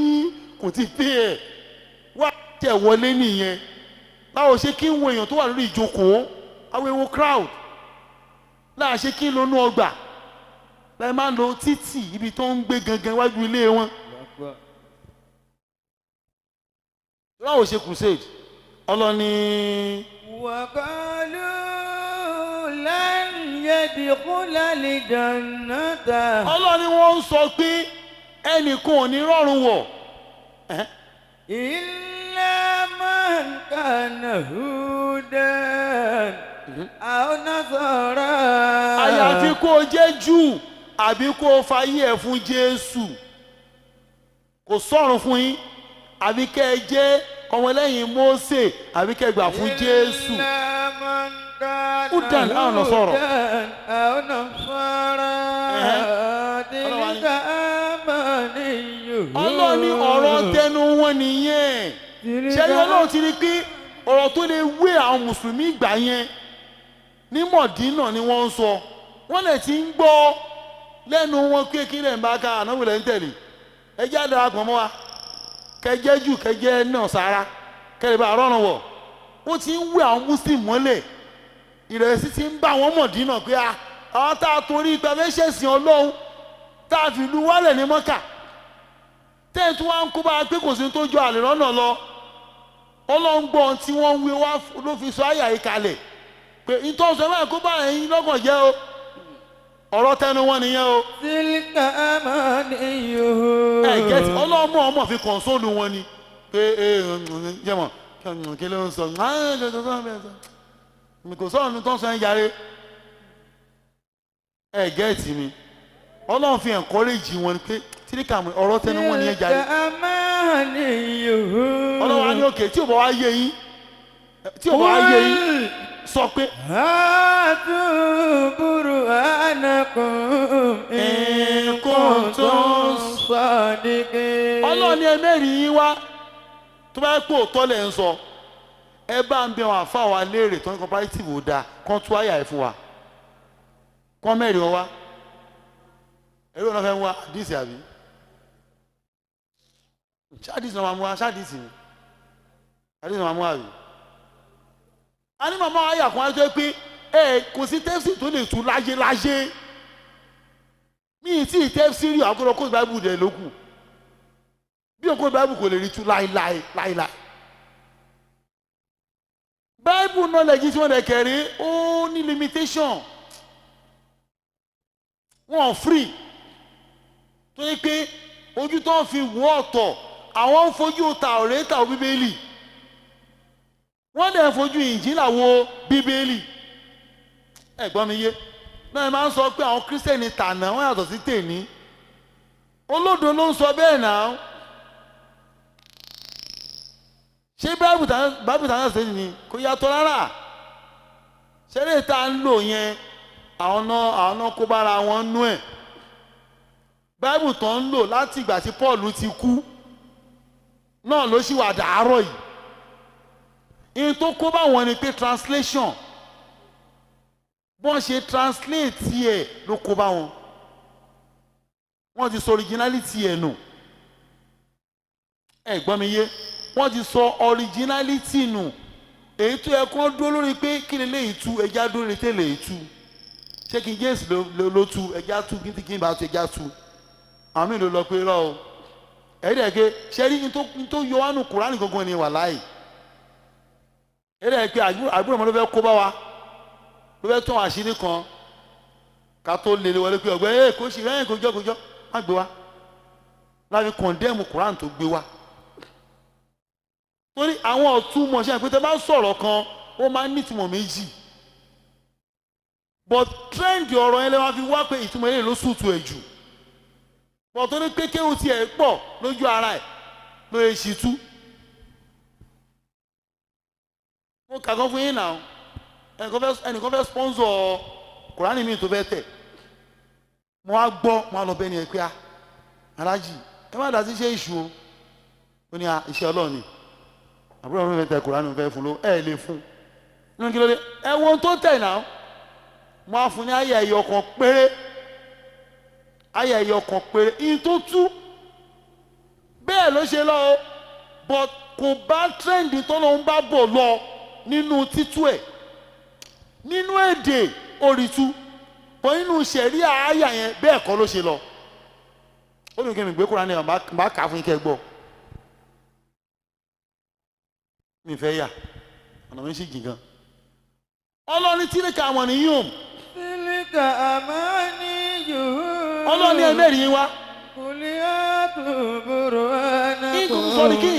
kò ti pé ẹ̀ wá tẹ̀ wọlé nìyẹn. Báwo ṣe kí n wo èèyàn tó wà lórí ìjókòó, àwọn ewo crowd láà ṣe kí n lonú ọgbà láì máa ń lo títì ibi tó ń gbé gangan wájú ilé wọn. Báwo ṣe crusade ọlọ́ni. وقالوا لن يدخل الجنة Ọlọ́ni wọ́n ń sọ pé ẹnìkan ò ní rọrùn wọ̀. إلا من كان هودا أو نصارى. Àyàfi kó o jẹ́ Júù àbí kó o fayé ẹ̀ fún Jésù, kò sọ̀rùn fún yín, àbí kẹ́ ẹ jẹ́ ọmọlẹ́yìn Mósè, àbí kẹ́ ẹ gbà fún Jésù. إلا من كان هدى أو نصارى. هودا أو نصارى تلك أمانيهم. Ọlọ́ni ọ̀rọ̀ tẹnu wọn nìyẹn. Ṣé Ọlọ́run ti rí pé ọ̀rọ̀ tó lè wé àwọn mùsùlùmí ìgbà yẹn ní Mọ̀dínà ni wọ́n ń sọ, wọ́n lè ti ń gbọ́ lẹ́nu wọn pé kí lè ń bá ká ànáwó lẹ́ ń tẹ̀lé, ẹ jẹ́ àdarapọ̀ mọ́ wa, kẹjẹ́ jù kẹjẹ́ náà sára kẹlẹ́ bá rọrùn wọ̀. Ó ti ń wé àwọn muslim mọ́lẹ̀, ìrẹsì ti ń bá wọn Mọ̀dínà pé àwọn tá a torí ipa fẹ́ ṣẹ̀sìn Ọlọ́run tá a fi lu wálẹ̀ ní Mọ́kà, tẹ́ẹ̀ tí wọ́n á ń kó bá a pé kò sí tó jọ àlè lọ́nà lọ. Ọlọ́run gbọ́ ohun tí wọ́n ń wé wá ló fi sọ àyà yìí kalẹ̀ pé ìtọ́sọ ẹ̀ máa kó bá ẹ̀yin lọ́kàn jẹ́ o, ọ̀rọ̀ tẹnu wọn nìyẹn o. تلك أمانيهم. Ẹ gẹ́tì, Ọlọ́run mọ̀ ọmọ fi kọ̀ǹsóòlù wọn ni pé ẹ jẹ́mọ̀ kí ló ń sọ, kò sọ̀rọ̀ ní tó ń sọ ẹ̀ jàre. Ẹ gẹ́tì mi, Ọlọ́run fi encourage wọn ni pé tíríkà ọ̀rọ̀ tẹnu wọn nìyẹn jàre. تلك أمانيهم. Ọlọ́run á ní òkè tí ò bá wá yé yín, tí ò bá wá yé yín, sọ pé هاتوا برهانكم إن كنتم صادقين. Ọlọ́run ní ẹ mẹ́rin yín wá, tó bá yẹ pé òótọ́ lẹ̀ ń sọ. Ẹ bá ń bẹ wọn àfa wa léèrè tó ní comparative ò dáa, kán tú àyà ẹ̀ fún wa, kán mẹ́rin wọn wá. Ẹ̀rọ náà fẹ́ mú wa àdìsí àbí ṣáàdìsí náà máa mú wa, ṣáàdìsí ni àdìsí náà máa mú wa àbí. A ní màmá àyà kan á jẹ́ pé ẹ kò sí tẹ́sí tó lè tú láyé láyé, mi ì tí ì tẹ́sí rí àkọ́rọ́ kó báìbù rẹ̀ lókù, bí òkú báìbù kò lè rí tú láéláé láéláé. Báìbù knowledge tí wọ́n lè kẹ̀rí ó ní limitation, wọ́n free. Tó yẹ pé ojú tó ń fi wọ́ ọ̀tọ̀, àwọn ń fojú Tàórátà Bíbélì, wọ́n dẹ̀ ń fojú Ìnjílà wo Bíbélì. Ẹ gbọ́ mi yé? Náà máa ń sọ pé àwọn Kírísítẹ́nì tànà wọ́n yàtọ̀ sí tèmi. Olódo ló ń sọ bẹ́ẹ̀ náà. Ṣé Báìbù tànà sí ni kò yàtọ̀ rárá? Ṣeré tá ń lò yẹn, àwọn náà kó bára wọn nú ẹ̀. Báìbù tó ń lò láti ìgbà tí Paul ti kú náà ló ṣì wà dàárọ̀ yìí. Ihun tó kó bá wọn ni pé translation, bọ́n ṣe translate ẹ̀ ló kó bá wọn. Wọ́n ti sọ originality ẹ̀ nù. Ẹ gbọ́ mi yé? Wọ́n ti sọ originality nù. Èyí tó yẹ kó dúró lórí pé kí ni léyìí tú, ẹja dúró lórí tẹ́lẹ̀ èyí tú. Ṣé kí James ló tú, ẹja tú, kí n bá tú, ẹja tú. Àwọn mìíràn ló lọ pé rọ o. Ẹ̀rí ẹ̀ pé ṣé rí n tó yọ wánú Kùránì gangan ni wàláì. Ẹ̀rí ẹ̀ pé àbúrò mi ló fẹ́ kó bá wa, ló fẹ́ tún àṣírí kan ká tó lè wọlé pé ọ̀gbẹ́ ẹ̀ kó ṣì rẹ́yìn kójọ́ kójọ́ má gbé wa. Láfi kọ̀ndẹ́mù Kùránì tó gbé wa. Torí àwọn ọ̀túnmọ̀ ṣe àpẹtẹ bá sọ̀rọ̀ kan, ó máa ń nítumọ̀ méjì. But trend ọ̀rọ̀ yẹn lè máa fi wá pé ìtumọ̀ eléyìí ló sùtù ẹ̀ jù. But torí pé kéwù tiẹ̀ pọ̀ lójú ara ẹ̀ ló lè ṣì tú. Mo kà kan fún yín náà, ẹnìkan fẹ́ sponsor Kùránì mi tó fẹ́ tẹ̀. Mo wá gbọ́, mo wá lọ bẹ́ẹ̀ ni ẹ pé a, Aláàjì, ẹ má dá sí iṣẹ́ ìṣù o. Ó ní iṣẹ́ Ọlọ́run ni. Àbúrò mi fẹ́ tẹ Kùránì fẹ́ fún ló, ẹ lè fún. Nínú kí ló dé? Ẹ wo ohun tó tẹ̀ náà. Mo á fún ní ayé ẹyọ kan péré. Ayé ẹyọ kan péré. Ìyìn tó tú. Bẹ́ẹ̀ ló ṣe lọ o. But kò bá trend tó ló ń bá bọ̀ lọ nínú títú ẹ̀. Nínú èdè orítu. Bọ̀ nínú ṣẹ̀rí àáyà yẹn bẹ́ẹ̀ kọ́ ló ṣe lọ. Ó ní kí mi gbé Kùránì ẹ̀ máa kà á fún yín kẹ́ gbọ́. Mi fẹ́ yà, ọ̀nà mi sì jìn gan. Ọlọ́ni tíríkà àwọn nìyí. Tíríkà àmánìyàn. Ọlọ́ni ẹ mẹ́rin wá. Kùlí àtúbọ̀rọ̀ Ikùn sọ̀díkì.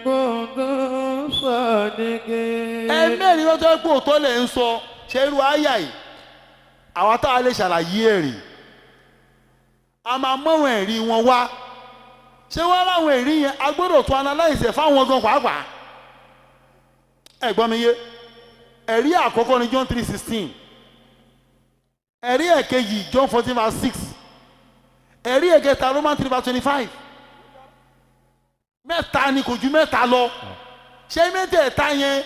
Kùntùn sọ̀díkì. Ẹ mẹ́rin wá tó ẹ pé òótọ́ lẹ̀ ń sọ ṣé irú àyà yìí. Àwa tá a lè ṣàlàyé ẹ̀rí. A máa mọ̀wọ̀n ẹ̀rí wọn wá. Ṣé wọ́n láwọn ẹ̀rí yẹn a gbọ́dọ̀ tún analyse ẹ̀ fáwọn gan pàápàá. Ẹ gbọ́ mi yé? Ẹ̀rí àkọ́kọ́ ni John 3:16. Ẹ̀rí ẹ̀kejì John 14:6. Ẹ̀rí ẹ̀kẹta Romans 3:25. Mẹ́ta ni, kò ju mẹ́ta lọ. Ṣé mẹ́tẹ̀ẹ̀ta yẹn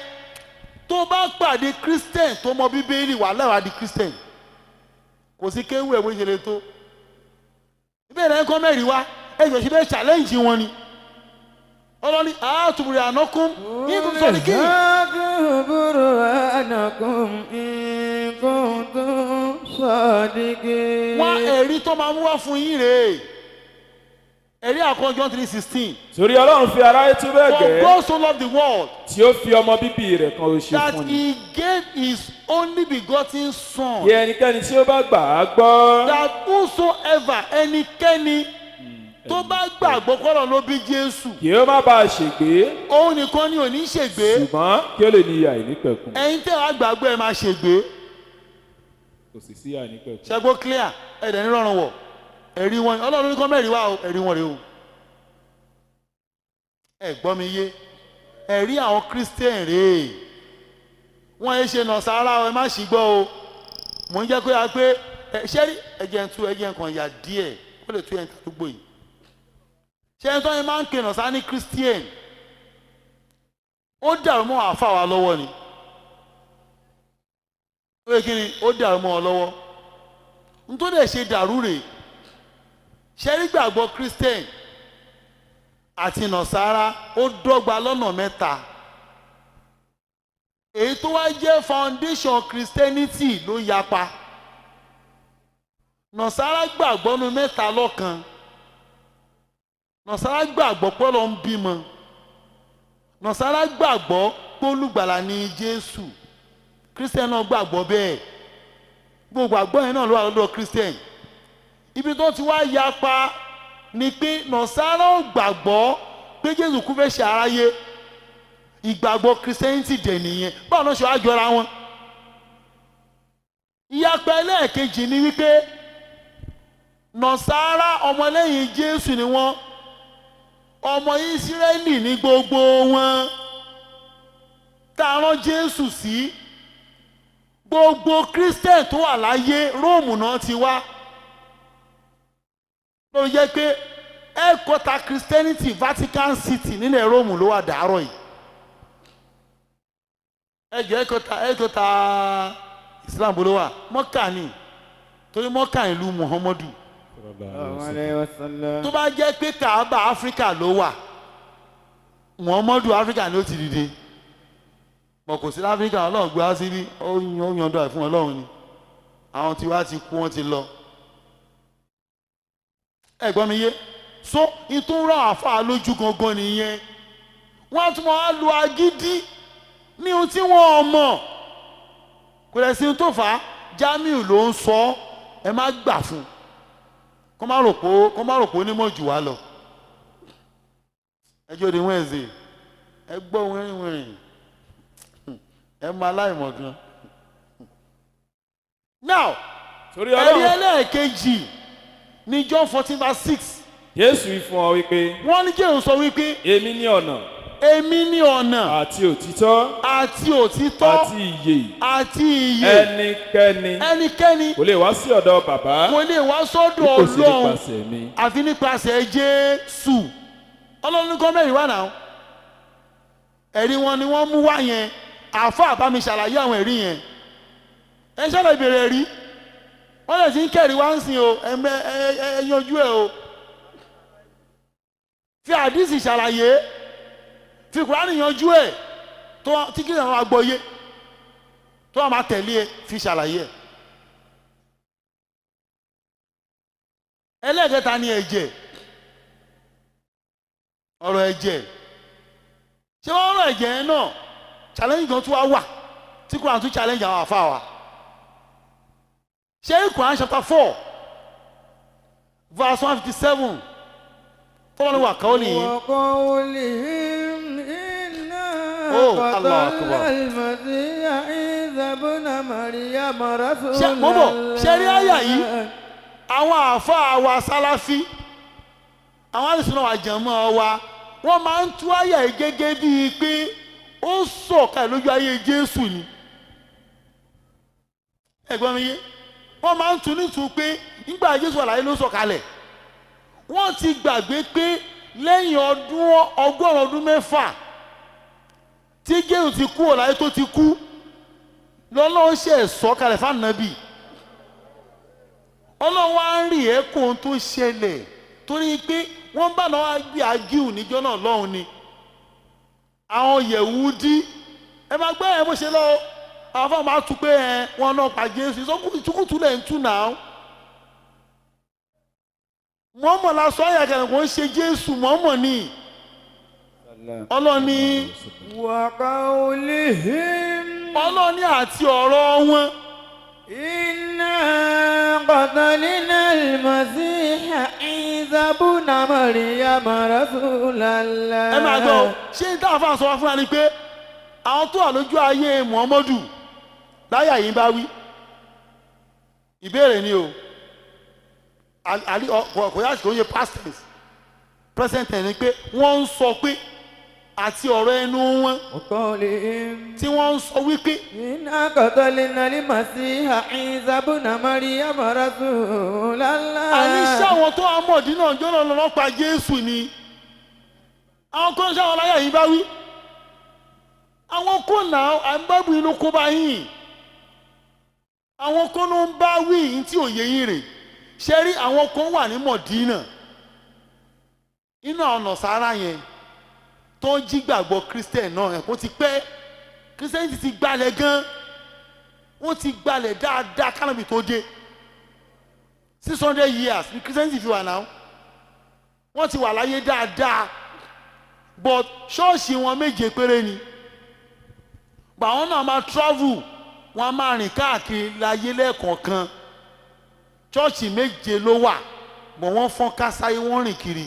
tó bá pàdé Christian tó mọ Bíbélì wà láwàá di Christian? Kò sí kéwú ẹ̀ bó ṣe lè tó. Ìbéèrè ẹ̀kọ́ mẹ́rin wá, ẹ̀jọ̀ ṣe bẹ́ẹ̀ challenge wọn ni. Ọlọ́ni àtúbùrẹ̀ ànákún ní sọ̀rọ̀ kí. Àtúbùrẹ̀ ànákún ìkùntùn sọ̀díkì. Wọ́n ẹ̀rí tó máa mú wá fún yín rèé. Ẹ̀rí àkọ́kọ́ John 3:16. Torí Ọlọ́run fi aráyé tó bẹ́ẹ̀ gẹ́. For God so loved the world. Tí ó fi ọmọ bíbí rẹ̀ kan oṣù that fún ni. He gave his only begotten son. Kí ẹnikẹ́ni tí ó bá gbà á gbọ́. That whosoever, ẹnikẹ́ni tó bá gbàgbọ́ kọ́lọ̀ ló bí Jésù. Kì ó má bàa ṣègbé. Òun nìkan ni ò ní ṣègbé. Ṣùgbọ́n kí ó lè ní ìyè àìnípẹ̀kun. Ẹ̀yin tẹ́ wàá gbàgbọ́ ẹ máa ṣègbé. Kò sì sí ìyè àìnípẹ̀kun. Ṣẹ́gbó clear, ẹ̀dẹ̀ ní rọrùn wọ̀. Ẹ̀rí wọn, Ọlọ́run ní kọ́ mẹ́rin wá o, ẹ̀rí wọn rèé o. Ẹ gbọ́ mi yé? Ẹ̀rí àwọn Christian rèé. Wọ́n ẹ ṣe Nàsárà, ẹ má ṣì gbọ́ o. Mò ń jẹ́ pé a pé ṣé rí ẹ̀jẹ̀ ń tú ẹ̀jẹ̀ nǹkan yà díẹ̀ kó lè tú ẹ̀ ń tàdúgbò yìí. Ṣé ẹni tó yẹn máa ń pè Nàsárà ní Christian? Ó dàrú mọ́ àáfà wa lọ́wọ́ ni. Ó yẹ kí ni ó dàrú mọ́ ọ lọ́wọ́. N tó dẹ̀ ṣe dàrú rèé. Ṣé rí gbàgbọ́ Christian àti Nàsárà ó dọ́gba lọ́nà mẹ́ta. Èyí tó wá jẹ́ foundation Christianity ló yapa. Nàsárà gbàgbọ́ nu mẹ́ta lọ́kan. Nàsárà gbàgbọ́ pé Ọlọ́run ń bímọ. Nàsárà gbàgbọ́ pé olùgbàlà ni Jésù. Christian náà gbàgbọ́ bẹ́ẹ̀. Gbogbo àgbọ́ yẹn náà ló wà lọ́dọ̀ Christian. Ibi tó ti wá yapa Ni pé Nọ̀sárà ò gbàgbọ́ pé Jésù kú fẹ́ ṣe aráyé. Ìgbàgbọ́ Christianity dẹ̀ nìyẹn. Báwo ló ṣe wá jọra wọn? Ìyapa ẹlẹ́ẹ̀kejì ni wípé Nọ̀sárà ọmọlẹ́yìn Jésù ni wọ́n, ọmọ Ísírẹ́lì ní gbogbo wọn tá a rán Jésù sí. Gbogbo Christian tó wà láyé, Róòmù náà ti wá. Ló jẹ́ pé headquarter Christianity, Vatican City nílẹ̀ Róòmù ló wà dàárọ̀ yìí. Ẹjọ́, headquarter Islam ló wà Mọ́kà ni, torí Mọ́kà ìlú Muhammadu. Tó bá jẹ́ pé Kaaba Áfíríkà ló wà, Muhammadu Áfíríkà ni ó ti dìde. Mọ̀ kò sí láfíríkà. Ọlọ́run gbé wá síbí, ó yan ọdọ ẹ̀ fún Ọlọ́run ni. Àwọn tí wá ti kú, wọ́n ti lọ. Ẹ gbọ́ mi yé? So ìtúnrọ̀ àfa lójú gangan nìyẹn. Wọ́n tún máa lo agídí ní ohun tí wọ́n mọ̀. Kò lẹ̀ sí ohun tó fà á. Jamiu ló ń sọ, ẹ má gbà fún un, kó má rò pé onímọ̀ jù wá lọ. Ẹjọ́ di Wednesday, ẹ gbọ́ wìrìwìrì, ẹ máa láìmọ̀ gan. Now, Torí ẹ̀rí Ọlọ́run ẹlẹ́ẹ̀kejì ní John 14 verse 6. Jésù wí fún ọ wípé, Wọ́n ní Jésù sọ wípé, "Èmi ní ọ̀nà "Èmi ní ọ̀nà àti òtítọ́ àti òtítọ́ àti ìyè. àti ìyè. Ẹnikẹ́ni Ẹnikẹ́ni kò lè wá sí ọ̀dọ̀ Bàbá kò lè wá bí sọ́dọ̀ kò sí Ọlọ́run nípasẹ̀ mi." àfi nípasẹ̀ Jésù." Ọlọ́run ní kọ́ mẹ́rin wà náà. Ẹ̀rí wọn ni wọ́n mú wá yẹn. Àáfàá bá mi ṣàlàyé àwọn ẹ̀rí yẹn. Ẹ ṣẹlẹ̀ ìbéèrè ẹ̀rí, wọ́n lè ti ń kẹ́rì wá ń sìn o. Ẹ ẹ ẹ yanjú ẹ o. Fi àdìsí ṣàlàyé, fi Kùránì yanjú ẹ, tó tí kí àwọn agbọ́yé tó wà máa tẹ̀lé ẹ, fi ṣàlàyé ẹ. Ẹlẹ́ẹ̀kẹta ni ẹ̀jẹ̀, ọ̀rọ̀ ẹ̀jẹ̀. Ṣé wọ́n rọ̀ ẹ̀jẹ̀ yẹn náà? Challenge kan tún wá wà tí Quran tún challenge àwọn àfa wa. Ṣé Quran chapter 4 verse 157 tọ́wọ́n wà kọ́ nìyí. وقولهم إنا Oh, Allah Akbar. قتلنا المسيح عيسى ابن مريم رسول Mo bọ̀, ṣe rí àyà yìí? الله. Àwọn àáfàá wa Sálàfí, àwọn àlùsùn náà wà jẹ̀mọ́ wa, wọ́n máa ń tú àyà yìí gẹ́gẹ́ bíi pé ó sọ̀kalẹ̀ lójú ayé Jésù ni. Ẹ̀gbọ́n mi yé? Wọ́n máa ń tú nítú pé nígbà Jésù wà láyé ló sọ̀kalẹ̀. Wọ́n ti gbàgbé pé lẹ́yìn ọdún 600 tí Jésù ti kú ọ̀láyé, tó ti kú, lọ́lọ́run ṣe sọ̀kalẹ̀ fáànàbì. Ọlọ́run wá ń rí ẹ̀kọ́ ohun tó ṣẹlẹ̀, torí pé wọ́n bá náà wá gbé agíhùn níjọ́ náà lọ́hùn ni àwọn Yẹ̀wúdí. Ẹ máa gbọ́ ẹ bó ṣe lọ. Àwọn fáwọn máa tún pé ẹ wọn náà pa Jésù. Ìtúkùtù lẹ̀ ń tù náà. Mọ̀ọ́mọ̀ la sọ ayàkẹ́lẹ̀, kò ń ṣe Jésù, mọ̀ọ́mọ̀ ni Ọlọ́ni. وقولهم Ọlọ́ni àti ọ̀rọ̀ wọn. إنا قتلنا المسيح عيسى ابن مريم رسول الله. Ẹ máa gbọ́, ṣé n táwọn afáàn sọ wá fún wa ni pé àwọn tó wà lójú ayé Muhammadu láyà yìí bá wí? Ìbéèrè ni o. Àlí kò yá kò ń ṣe past tense, present tense ni pé wọ́n ń sọ pé àti ọ̀rọ̀ ẹnu wọn وقولهم tí wọ́n ń sọ wípé إنا قتلنا المسيح عيسى ابن مريم رسول الله. Àní ṣé àwọn tó wà Mọ̀dínà jọ́nà lọ́nà pa Jésù ni? Àwọn kan ṣe àwọn láyà yìí bá wí, àwọn kò náà àǹbábù yìí ló kó bá yín. Àwọn kan ló ń bá wí yìí tí òye yín rè. Ṣe rí, àwọn kan wà ní Mọ̀dínà inú àwọn Nọ̀sára yẹn tó ń jí gbàgbọ́ Christian náà. Ẹ̀kọ́ ti pẹ́, Christian ti gbalẹ̀ gan, wọ́n ti gbalẹ̀ dáadáa kánàbì tó dé. 600 years ní Christian fi wà náà. Wọ́n ti wà láyé dáadáa, but ṣọ́ọ̀ṣì wọn méje péré ni. But àwọn náà máa travel, wọ́n á máa rìn káàkiri láyé lẹ́ẹ̀kọ̀ọ̀kan. Ṣọ́ọ̀ṣì méje ló wà. Bọ̀ wọ́n fọ́n kásáyé, wọ́n rìn kiri.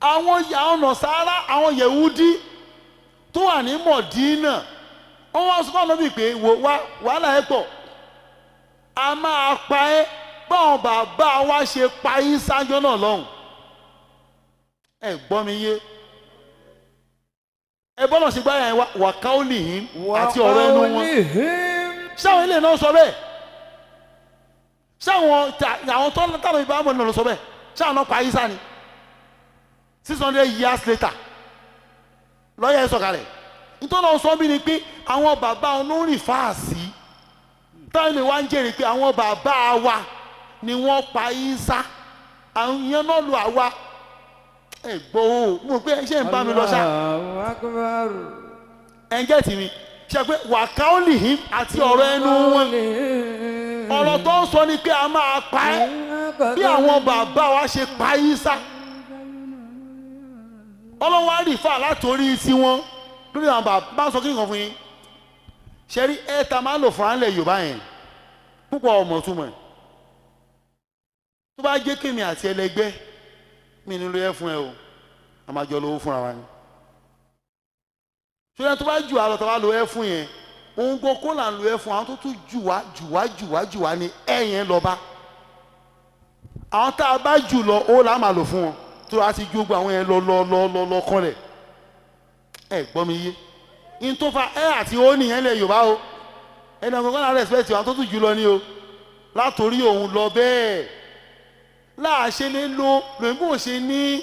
Àwọn Nàsárà, àwọn Yẹ̀wúdí tó wà ní Mọ̀dínà, wọ́n wá sọ fún Ànábì pé wàhálà ẹ̀ pọ̀, a máa pa ẹ́ báwọn bàbá wa ṣe pa Ìsá jọ́ náà lọ́hùn. Ẹ gbọ́ mi yé, ẹ bọ́lọ̀ ṣe gbáyà yẹn wà káólì yín àti ọ̀rọ̀ ẹnu wọn. Ṣáwọn ilé náà sọ bẹ́ẹ̀? Ṣáwọn àwọn tó táwọn ìbá mọ̀ náà lọ sọ bẹ́ẹ̀? Ṣáwọn náà pa Ìsá ni? 600 years later lọ́yẹ̀ ẹ̀ sọ̀kalẹ̀. Nítorí náà sọ bí ni pé àwọn bàbá olórin fàásì táwọn ilé wa ń jẹ́rìí pé àwọn bàbá wa ni wọ́n pa Ìsá, àwọn ìyẹn náà lu àwa. Ẹ gbọ́ o, mo pé ṣé ń bá mi lọ ṣá. Ẹ ń gẹ̀tì mi ṣe pé wàkáólì him àti ọ̀rọ̀ ẹnu wọn, ọ̀rọ̀ tó ń sọ ni pé a máa pa ẹ́ bí àwọn bàbá wa ṣe pa Ìsá. Ọlọ́wọ́ á rí fà látòrí tiwọn lórí àwọn bàbá. Sọ kí nǹkan fún yín ṣe rí ẹ ta máa ń lò fún ànlẹ̀ Yorùbá yẹn púpọ̀ ọmọ túmọ̀ ẹ̀. Tó bá jẹ́ kémi àti ẹlẹgbẹ́ mi nílò ẹ fún ẹ o, a máa jọ lówó fúnra wa ni. Ṣùgbọ́n tó bá jù á lọ tó bá lo ẹ fún yẹn, òun kò kó là ń lo ẹ fún àwọn tó tún jù wá jù wá jù wá jù wá ni ẹ yẹn lọ bá. Àwọn tá a bá jù lọ ó là á máa lò fún wọn tó a ti ju gbogbo àwọn yẹn lọ lọ lọ lọ lọ kọ́lẹ̀. Ẹ gbọ́ mi yé, n tó fa ẹ àti ó nìyẹn lẹ Yorùbá o. Ẹni ọkọ̀ kọ́lá respect àwọn tó tún jù lọ ni o, látòrí òun lọ bẹ́ẹ̀ láàṣẹ lè lo lòyìnbó ṣe ní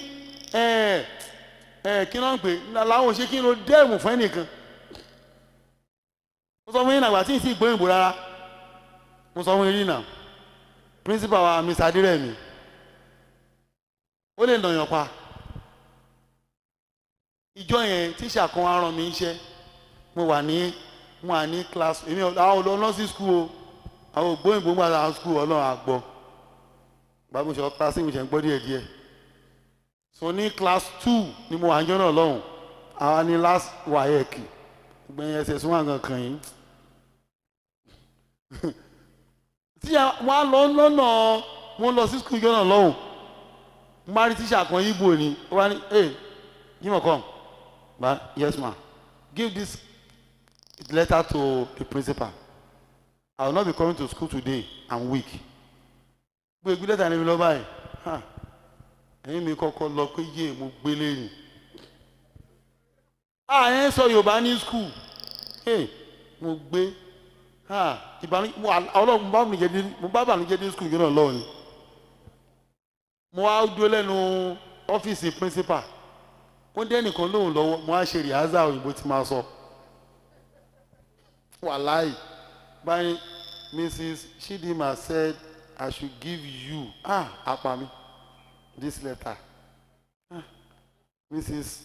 kí ló ń pè láwọn ṣe kí ló dẹ́ẹ̀mù fún ẹnìkan. Mo sọ fún yín nàgbà tí ì sì gbóyìnbó rárá, mo sọ fún yín nà principal wa Mr. Adiremi, ó lè nàyàn pa. Ìjọ yẹn tíṣà kan á rán mi iṣẹ́, mo wà ní class, èmi àwọn olóńlọ sí school o, àwọn ògbóyìnbó gbàdá school ọlọ́run àgbọ̀. Bàbá mo ṣe class mo ṣe ń gbọ́ díẹ̀ díẹ̀. So ní class 2 ni mo wà ń jọ́nà lọ́hùn, àwa ní last WAEC gbẹ̀yìn ẹsẹ̀ sún wà kankan yìí. Tí wọ́n á lọ lọ́nà, wọ́n lọ sí school jọ́nà lọ́hùn, mo bá rí tíṣà kan Ìgbò ni, ó wá ní hey Jimoh come, ba yes ma, give this letter to the principal, I will not be coming to school today, I'm weak. Gbé lẹ́tà ní mi lọ báyìí, ẹ̀yìn mi kọ́kọ́ lọ pé yé mo gbélé ni. Àyẹ̀ ń sọ Yorùbá ní skul, mo gbé ọlọ́run mo bá bànújẹ́ ní skul yìí náà lọ́wọ́ ni. Mo wá dúró lẹ́nu ọ́fíìsì principal, wọ́n dé ẹnìkan lóhùn lọ́wọ́, mo wá ṣe rìhásà òyìnbó tí máa sọ. Wàláì báyìí Mrs. Chidinma said I should give you apa mi this letter. Mrs.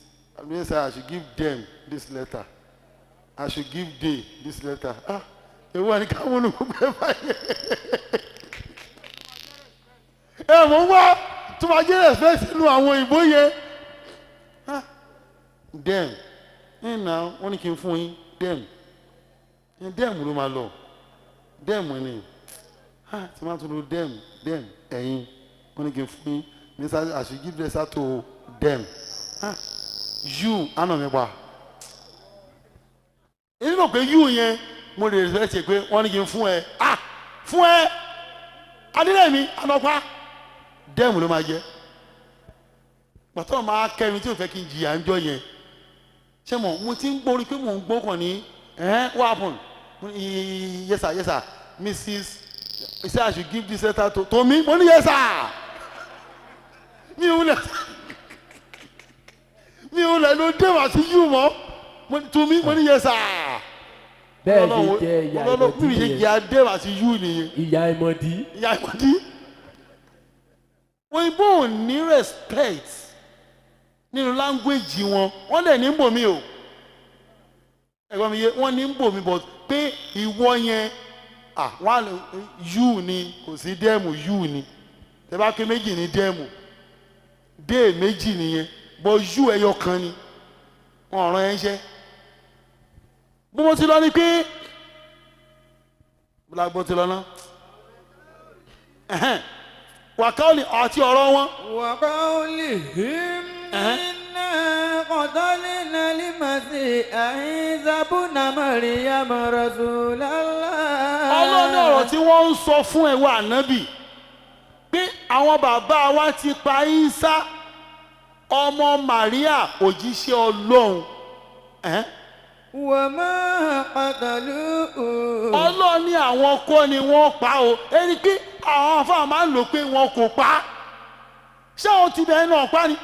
Said I should give them this letter. I should give they this letter. Ewu ani ká múnú gbogbo ẹ báyìí. Ẹ mọ̀ wá tó máa jẹ́ respect sínú àwọn òyìnbó yẹn. Them ẹ̀ náà wọ́n ní kí n fún yín them. Them ló máa lọ. Them ni. Tí máa tún lo them them ẹ̀yin wọ́n ní kí n fún yín. I should give this to them. You àná mi pa. Èmi mọ̀ pé you yẹn mo lè rẹ̀ ṣe pé wọ́n ní kí n fún ẹ. Fún ẹ Adélẹ́mi ànọ́pá them ló máa jẹ́. Pàtó máa kẹ́mi tí ò fẹ́ kí n jìyà ń jọ yẹn. Ṣé mo ti ń gbórí pé mò ń gbókàn ní what happened? Yes sir, yes sir. Mrs. He said I should give this letter to me. Mo ní yes sir. Mi ò lẹ̀ ló dé wá sí yú mọ́. To me, mo ní yes sir. Bẹ́ẹ̀ ni jẹ́ ìyá ìmọ̀dí. Mi ṣe jẹ́ adé wá sí yú nìyẹn. Ìyá ìmọ̀dí. Ìyá ìmọ̀dí. Òyìnbó ò ní respect nínú language wọn. Wọ́n dẹ̀ ní bò mí o. Ẹ̀gbọ́n mi yé, wọ́n ní bò mí but pé ìwọ yẹn wọ́n yú ni kò sí dẹ́ẹ̀mù yú ni. Tẹ bá ké méjì ní dẹ́ẹ̀mù. Dé méjì nìyẹn bọ yú ẹyọ kan ni wọn ọ̀ràn ẹ̀ ń ṣe. Bí mo ti lọ ni pé bó ti lọ ná. Wàkàólì àti ọ̀rọ̀ wọn. وقولهم إنا قتلنا المسيح عيسى ابن مريم رسول الله. Ọlọ́run ní ọ̀rọ̀ tí wọ́n ń sọ fún ẹ̀wọ̀ ànábì pé àwọn bàbá wa ti pa Ìsá ọmọ Màríà òjíṣẹ́ Ọlọ́run. وما قتلوه. Ọlọ́run ní àwọn kọ́ ni wọ́n pa o, ẹni pé àwọn afáà máa ń lò pé wọn kò pa á. Ṣé àwọn ti bẹ̀rẹ̀ náà pa ni?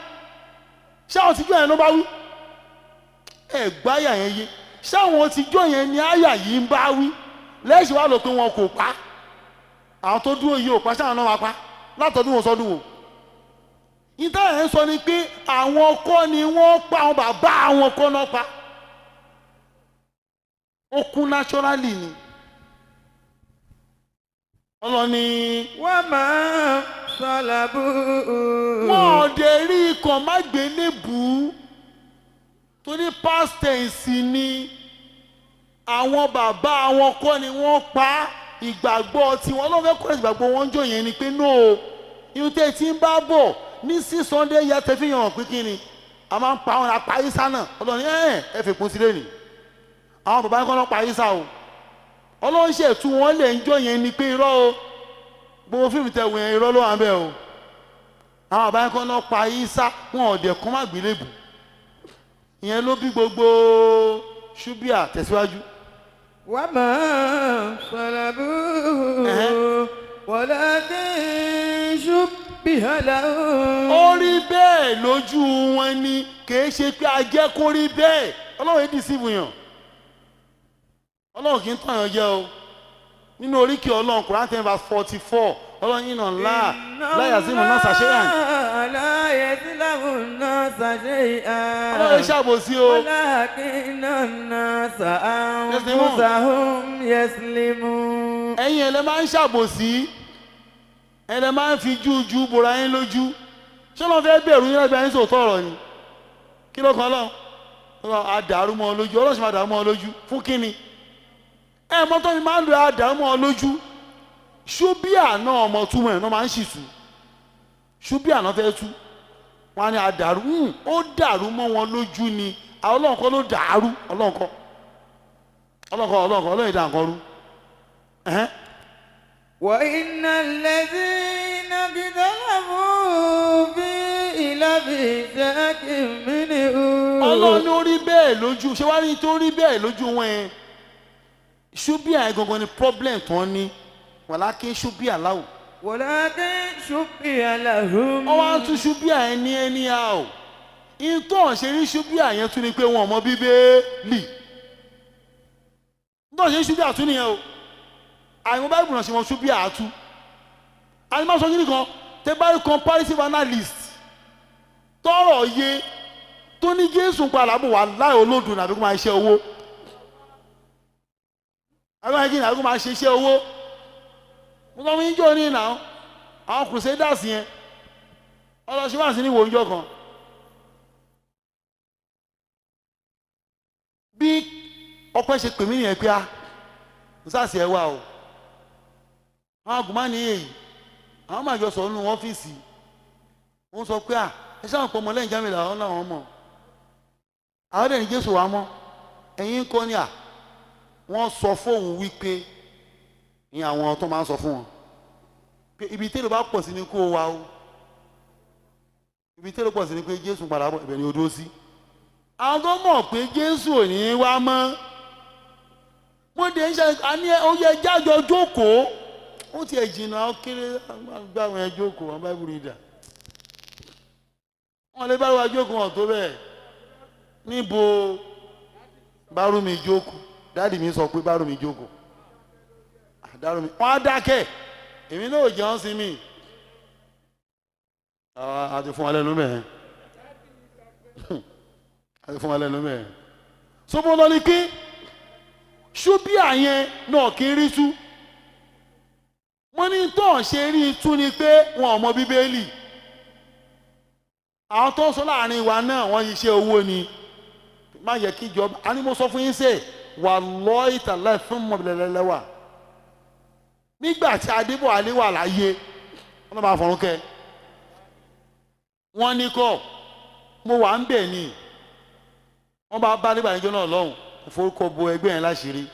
Ṣé àwọn ti jọ yẹn ló bá wí? Ẹ gbáyà yẹn yé. Ṣé àwọn ti jọ yẹn ni àyà yìí ń bá wí? Lẹ́sìn wá lò pé wọn kò pa á. Àwọn tó dúró yìí ò pa, ṣáà náà wá pa látọdún wọn sọdún wo. Ìtàn ẹ̀ ń sọ ni pé àwọn kọ́ ni wọ́n pa, àwọn bàbá àwọn kọ́ náà pa. Ó kú naturally ni. Ọlọ́ni. وما صلبوه. Wọn ò dé rí ikọ̀ mágbélébùú torí past tense ni. Àwọn bàbá àwọn kọ́ ni wọ́n pa, ìgbàgbọ́ tiwọn ló fẹ́ kọ́, ìgbàgbọ́ wọn jọ yẹn ni pé no, irun tẹ́ ti ń bá bọ̀ ní 600 years tẹ́ fi hàn pé kí ni a máa ń pa àwọn apá Ìsá náà. Ọlọ́ni ẹ fi kún sílẹ̀ ni àwọn bàbá kọ́ ló pa Ìsá o. Ọlọ́run ṣètú wọn lè ń jọ yẹn ni pé irọ́ o, gbogbo fíìmù tẹ̀ wọ̀ yẹn irọ́ ló wà ń bẹ̀ o. Àwọn bàbá kọ́ ló pa Ìsá, wọn ò dẹ̀ kọ́ má gbélébù. Ìyẹn ló bí gbogbo ṣúbíà tẹ̀síwájú. وما صلبوه ولكن شبه لهم. Ó rí bẹ́ẹ̀ lójú wọn ni, kìí ṣe pé a jẹ́ kó rí bẹ́ẹ̀. Ọlọ́run yìí dìísìfù yàn, Ọlọ́run kì í tàn yàn jẹ o. Nínú oríkì Ọlọ́run, Quran 10 verse 44, Ọlọ́run yìí nà ńlá láyà sí mọ̀ náà ṣàṣeyàn. لا يظلم الناس شيئا. Ọlọ́run yìí ṣàbòsí o. ولكن الناس يسلمون. أنفسهم يسلمون. Ẹ̀yin ẹ̀lẹ́ máa ń ṣàbòsí, ẹ̀lẹ́ máa ń fi jújú bora yín lójú. Ṣé lọ́n fẹ́ bẹ̀rù yín lẹ́gbẹ̀ẹ́ yín sòótọ́ ọ̀rọ̀ ni? Kí ló kan lọ́n lọ́n àdàrú mọ́ ọ lójú? Ọlọ́run sì máa dàrú mọ́ ọ lójú fún kínni? Ẹ mọ́tò mi máa ń lo àdàrú mọ́ ọ lójú. Ṣúbíà náà ọmọ túmọ̀ ẹ̀ náà máa ń ṣì tú. Ṣúbíà náà fẹ́ tú, wọn á ní àdàrú, ó dàrú mọ́ wọn lójú ni. Àwọn Ọlọ́run kọ́ ló dàrú. Ọlọ́run kọ́, Ọlọ́run kọ́, Ọlọ́run kọ́, Ọlọ́run ìdá nǹkan rú. Ẹ̀hẹ́n. وإن الذين اختلفوا فيه لفي شك منه. Ọlọ́run ní ó rí bẹ́ẹ̀ lójú. Ṣé wàá rí tó rí bẹ́ẹ̀ lójú wọn yẹn? Ṣúbíà yẹn gangan ni problem tó ń ní wàlákì ṣúbíà láwù. ولكن شبه لهم. Wọ́n wá ń tún ṣúbíà yẹn ní ẹni a ò ìtọ́ ṣe rí ṣúbíà yẹn tún ni pé wọn ò mọ Bíbélì. Ìtọ́ ṣe rí ṣúbíà tún nìyẹn o. Àìmọ̀ báyìí náà ṣe wọn ṣúbíà àtú àìmọ̀ sọ kíni kan tẹ bá rí comparative analyst tọrọ yé tó ní Jésù padà bò wá láì olódùn àbí kó máa ṣe owó, àbí máa kíni, àbí kó máa ṣe iṣẹ́ owó. Mo sọ fún yín jọ ní ìnà àwọn crusaders yẹn ọlọ́ṣẹ́ wà sí ní ìwò kan bí ọpẹ́ ṣe pè mí nìyẹn pé a nsàsì ẹ wà o. Àwọn agùnmá ní èyí àwọn máa jọ sọ nínú ọ́fíìsì, wọ́n sọ pé à ẹ sáwọn pọ̀ mọ́ lẹ́yìn jámìlà àwọn làwọn mọ̀ àwọn dẹ̀ ní Jésù wà mọ́ ẹ̀yin kọ́ ni à. Wọ́n sọ fóun wípé ní àwọn tó máa ń sọ fún wọn pé ibi tẹ́lẹ̀ bá pọ̀ sí ni kó o wá o, ibi tẹ́lẹ̀ pọ̀ sí ni pé Jésù padà bọ̀, ibẹ̀ ni o dúró sí. Àwọn tó mọ̀ pé Jésù ò ní wá mọ́, mo dé ń ṣe àní ó yẹ jájọ jókòó. Ó tiẹ̀ jìnnà, ó kéré gbà wọn jókòó wọn báyìí rí dà wọn lè bá wa jókòó wọn tó bẹ́ẹ̀. Níbo bárú mi jókòó? Dáàdì mi sọ pé bárú mi jókòó, dárú mi wọn á dákẹ́, èmi náà ò jẹun sí mi. A ti fún wa lẹ́nu mẹ́ẹ̀, a ti fún wa lẹ́nu mẹ́ẹ̀. Sọmọ lọ ni pé ṣúbíà yẹn náà kì í rí tú. Wọ́n ní tó ń ṣe rí tú ni pé wọn ò mọ Bíbélì. Àwọn tó ń sọ láàrin wa náà wọ́n ṣiṣẹ́ owó ni. Má yẹ kí ìjọba a ní mo sọ fún yín sè wà lọ́ ìtàlẹ́ fún mọ̀bìlẹ́lẹ́wà nígbà tí Adébọ̀wálé wà láyé. Wọ́n lọ́ máa fọ̀rún kẹ́. Wọ́n ní kọ́ mo wà ń bẹ̀ ni. Wọ́n bá bá nígbà níjọ́ náà lọ́hùn forúkọ bo ẹgbẹ́ yẹn láṣìírí.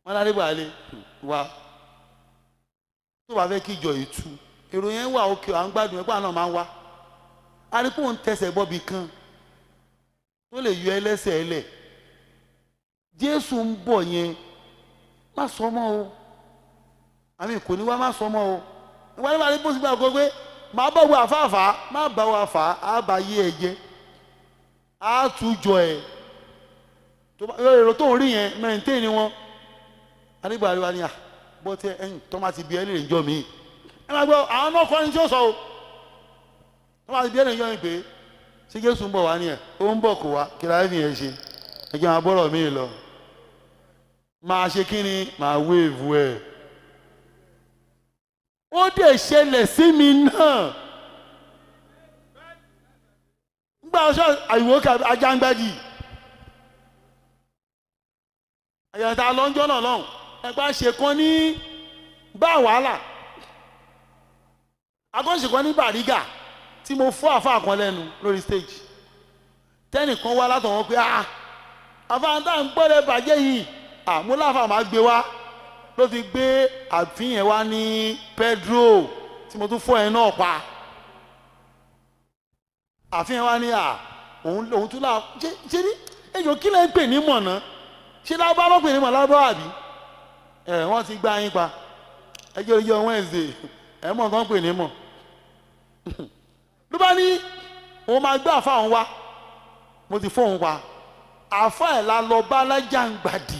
Wọ́n ládégbà lé wa tó bá fẹ́ kí ìjọ yìí tú èrò yẹn wà òkè à ń gbádùn ẹgbẹ́ àná máa ń wá. Arípò ń tẹsẹ̀ bọ́bì kan tó lè yọ ẹlẹ́sẹ̀ ẹlẹ̀. Jésù ń bọ̀ yẹn, má sọ mọ́ o, àmì kò ní wá, má sọ mọ́ o. Wọ́n ní wàá ní bó ti gbà kó pé má bọ̀ wọ àfáàfá, má bá wa fà á, bá yé ẹ jẹ, á tún jọ ẹ. Èrò tó ń rí yẹn mẹ́rìntẹ́ẹ̀ni wọn. Anígbà ni à bọ́ tẹ ẹ̀yìn tó má ti bí ẹ lè jọ mí. Ẹ máa gbọ́ àwọn náà kọ́ni tí ó sọ o. Tó má ti bí ẹ lè jọ mi pé ṣé Jésù ń bọ̀ wá ni ẹ̀, ó ń bọ̀ kó wá, kí láyé fi yẹn ṣe. Ẹ jẹ́ máa bọ́rọ̀ mi lọ. Máa ṣe kí ni? Máa wéèvù ẹ̀. Ó dẹ̀ ṣẹlẹ̀ sí mi náà. Ngbà ọ̀ṣọ́ àyùwò ajangbádì. Àyàtà lọ́njọ́ náà lọ́hùn. Ẹgbà ṣe kan ní bá wàhálà. Àgọ́ṣe kan ní Bàrígà tí mo fọ́ àfa kan lẹ́nu lórí stage. Tẹ́nìkan wá látọ̀ wọn pé ah àfa tá à ń gbọ́dọ̀ bàjẹ́ yìí àmúláfà máa gbé wá ló fi gbé àfihàn wá ní Pedro tí mo tún fọ́ ẹ náà pa. Àfihàn wá ní à òun tún là ṣe ní ejò kí lẹ́ ń pè ní mọ̀nà ṣé lábá ló pè ní mọ̀ lábá àbí ẹ wọ́n ti gbá yín pa ẹjọ́ ìjọ Wednesday ẹ mọ̀ tán pè ní mọ̀ ló bá ní òun máa gbé àfa òun wá mo ti fọ́ òun pa àfa ẹ̀ la lọ bá lájàngbàdì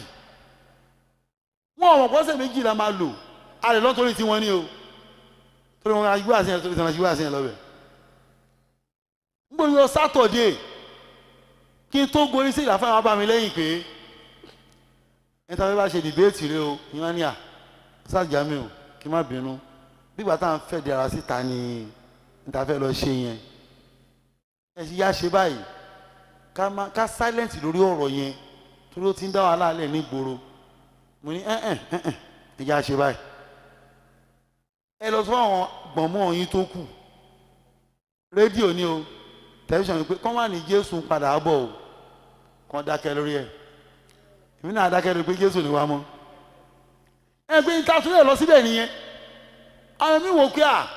wọn ò mọ̀ pọ́sẹ̀ méjì la máa lò a lè lọ torí tiwọn ní o torí wọn aṣíwá àṣeyàn torí wọn aṣíwá àṣeyàn lọ́bẹ̀. N gbọ́dọ̀ Sátọ̀dé kí n tó gorí sí ìlàfáà wọn bá mi lẹ́yìn pé ẹ tàbí bá ṣe dìbéètì rẹ o ìwọ́n ní à sáàjámi o kí n má bínú bígbà tá à ń fẹ́ di ara síta ni n ta fẹ́ lọ ṣe yẹn ẹ ṣe yá ṣe báyìí ká silent lórí ọ̀rọ̀ yẹn torí ó ti ń dá wàhálà lẹ̀ nígboro. Mo ní ẹ yá ṣe báyìí ẹ lọ sọ àwọn gbọ̀nmọ́ yín tó kù rédíò ni o tẹlifíṣàn ni pé kọ́ wà ní Jésù ń padà bọ̀ o kàn dákẹ́ lórí ẹ̀ èmi náà dákẹ́ lórí pé Jésù ni wá mọ́ ẹ pé níta tún lè lọ síbẹ̀ nìyẹn àwọn mi wò pé à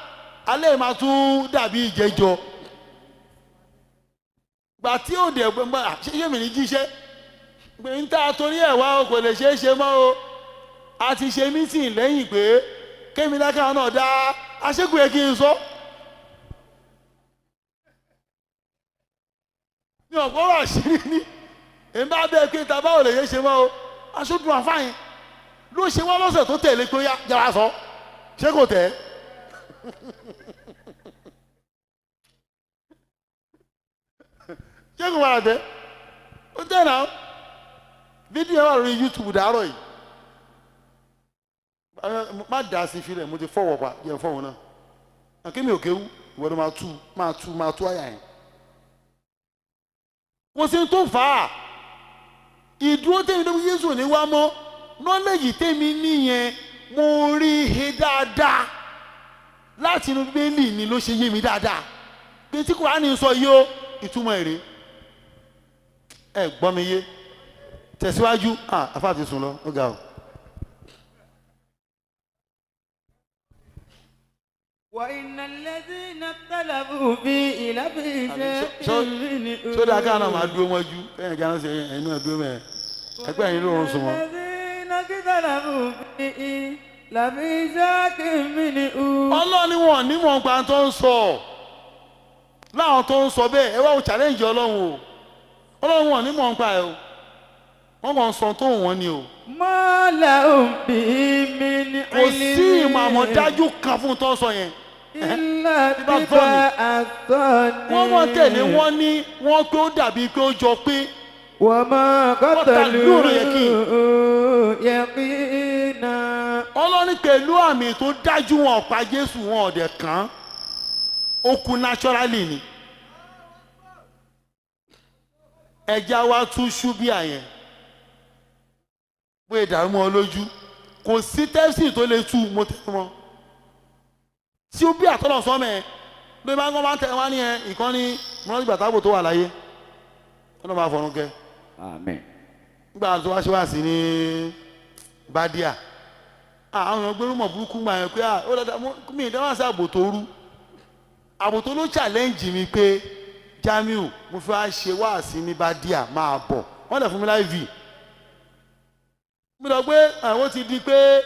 alẹ́ máa tún dàbí ìjẹjọ gbà tí ò dẹ̀ gbọ́n ṣé yémi ní jíṣẹ́ pé níta torí ẹ̀ wá o kò lè ṣeé ṣe mọ́ o a ti ṣe mítìn lẹ́yìn pé kémi dákẹ́ náà dá aṣẹ́gun yẹ kí n sọ. Mi ò gbọ́rọ̀ àṣírí ní èmi bá bẹ́ẹ̀ pé ta báwo lè yé ṣe mọ́ o aṣojú àfáàyàn ló ṣe wọ́n lọ́sẹ̀ tó tẹ̀lé pé ó yára sọ ṣé kò tẹ̀. Ṣé kò wàrà tẹ̀ ó tẹ̀ náà fídíò wà lórí YouTube dàárọ̀ yìí má dà sí filẹ̀ mo ti fọwọ́ pa jẹ́ fọwọ́ náà akémi ò kéwú ìwọ ló máa tú máa tú máa tú àyà yẹn. Kò sí tó fà á ìdúró tèmi tó Jésù ní wá mọ́ nọ́lẹ́jì tèmi nìyẹn mo rí ihe dáadáa láti inú Bíbélì ni ló ṣe yé mi dáadáa pé tí Kùránì sọ yìí ó ìtumọ̀ èrè ẹ gbọ́ mi yé tẹ̀síwájú àfa ti sùn lọ ó ga o. وإن الذين اختلفوا فيه لفي شك منه. Sódà káà máa dúró mọ́jú ẹ̀yìn kan ṣe ẹ̀yìn náà dúró mẹ́ẹ̀ ẹgbẹ́ ẹ̀yìn lóorun sùn wọn. الذين اختلفوا فيه لفي شك منه. Ọlọ́run ni wọn ní mọ̀ nípa tó ń sọ láwọn tó ń sọ bẹ́ẹ̀ ẹ wá wo challenge Ọlọ́run o Ọlọ́run wọn ní mọ̀ nípa ẹ o wọ́n kàn ń sọ tó wọ́n ni o. ما لهم به من علم. Kò sí ìmọ̀ àmọ̀dájú kan fún tó ń sọ yẹn. Ilá bíbá àtọ́ni. Wọ́n mọ̀ tẹ̀lé wọ́n ní wọ́n pé ó dàbí pé ó jọ pé. Wọ́n máa kọ́tàlú yẹ̀kínà. Ọlọ́ni pẹ̀lú àmì tó dájú wọn ọ̀pá Jésù wọn ọ̀dẹ̀ kàn ó kú naturally ni. Ẹja wa tún ṣúbíà yẹn. Bóyá ìdààmú ọ lójú kò sí tẹ́sí tó lè tú mo tẹ́ mọ́. Tí ó bí àtọ́nà sọ́mẹ̀ ló máa ń gbọ́n máa ń tẹ̀ wá ní ẹ ìkànnì mọ́tò gbàtàbò tó wà láyé ọ̀nà máa fọ̀rùn kẹ́. Àmín. Nígbà tó wá ṣe wá sí ní Bádíà, àwọn èèyàn gbérùmọ̀ burúkú gbà yẹn pé ó dáadáa mi ìdáwà sí àbò tó rú. Àbò tó ló challenge mi pé Jamiu mo fẹ́ wá ṣe wá sí ní Bádíà máa bọ̀, wọ́n lè fún mi láì vi. Mo lọ pé àwọn ti di pé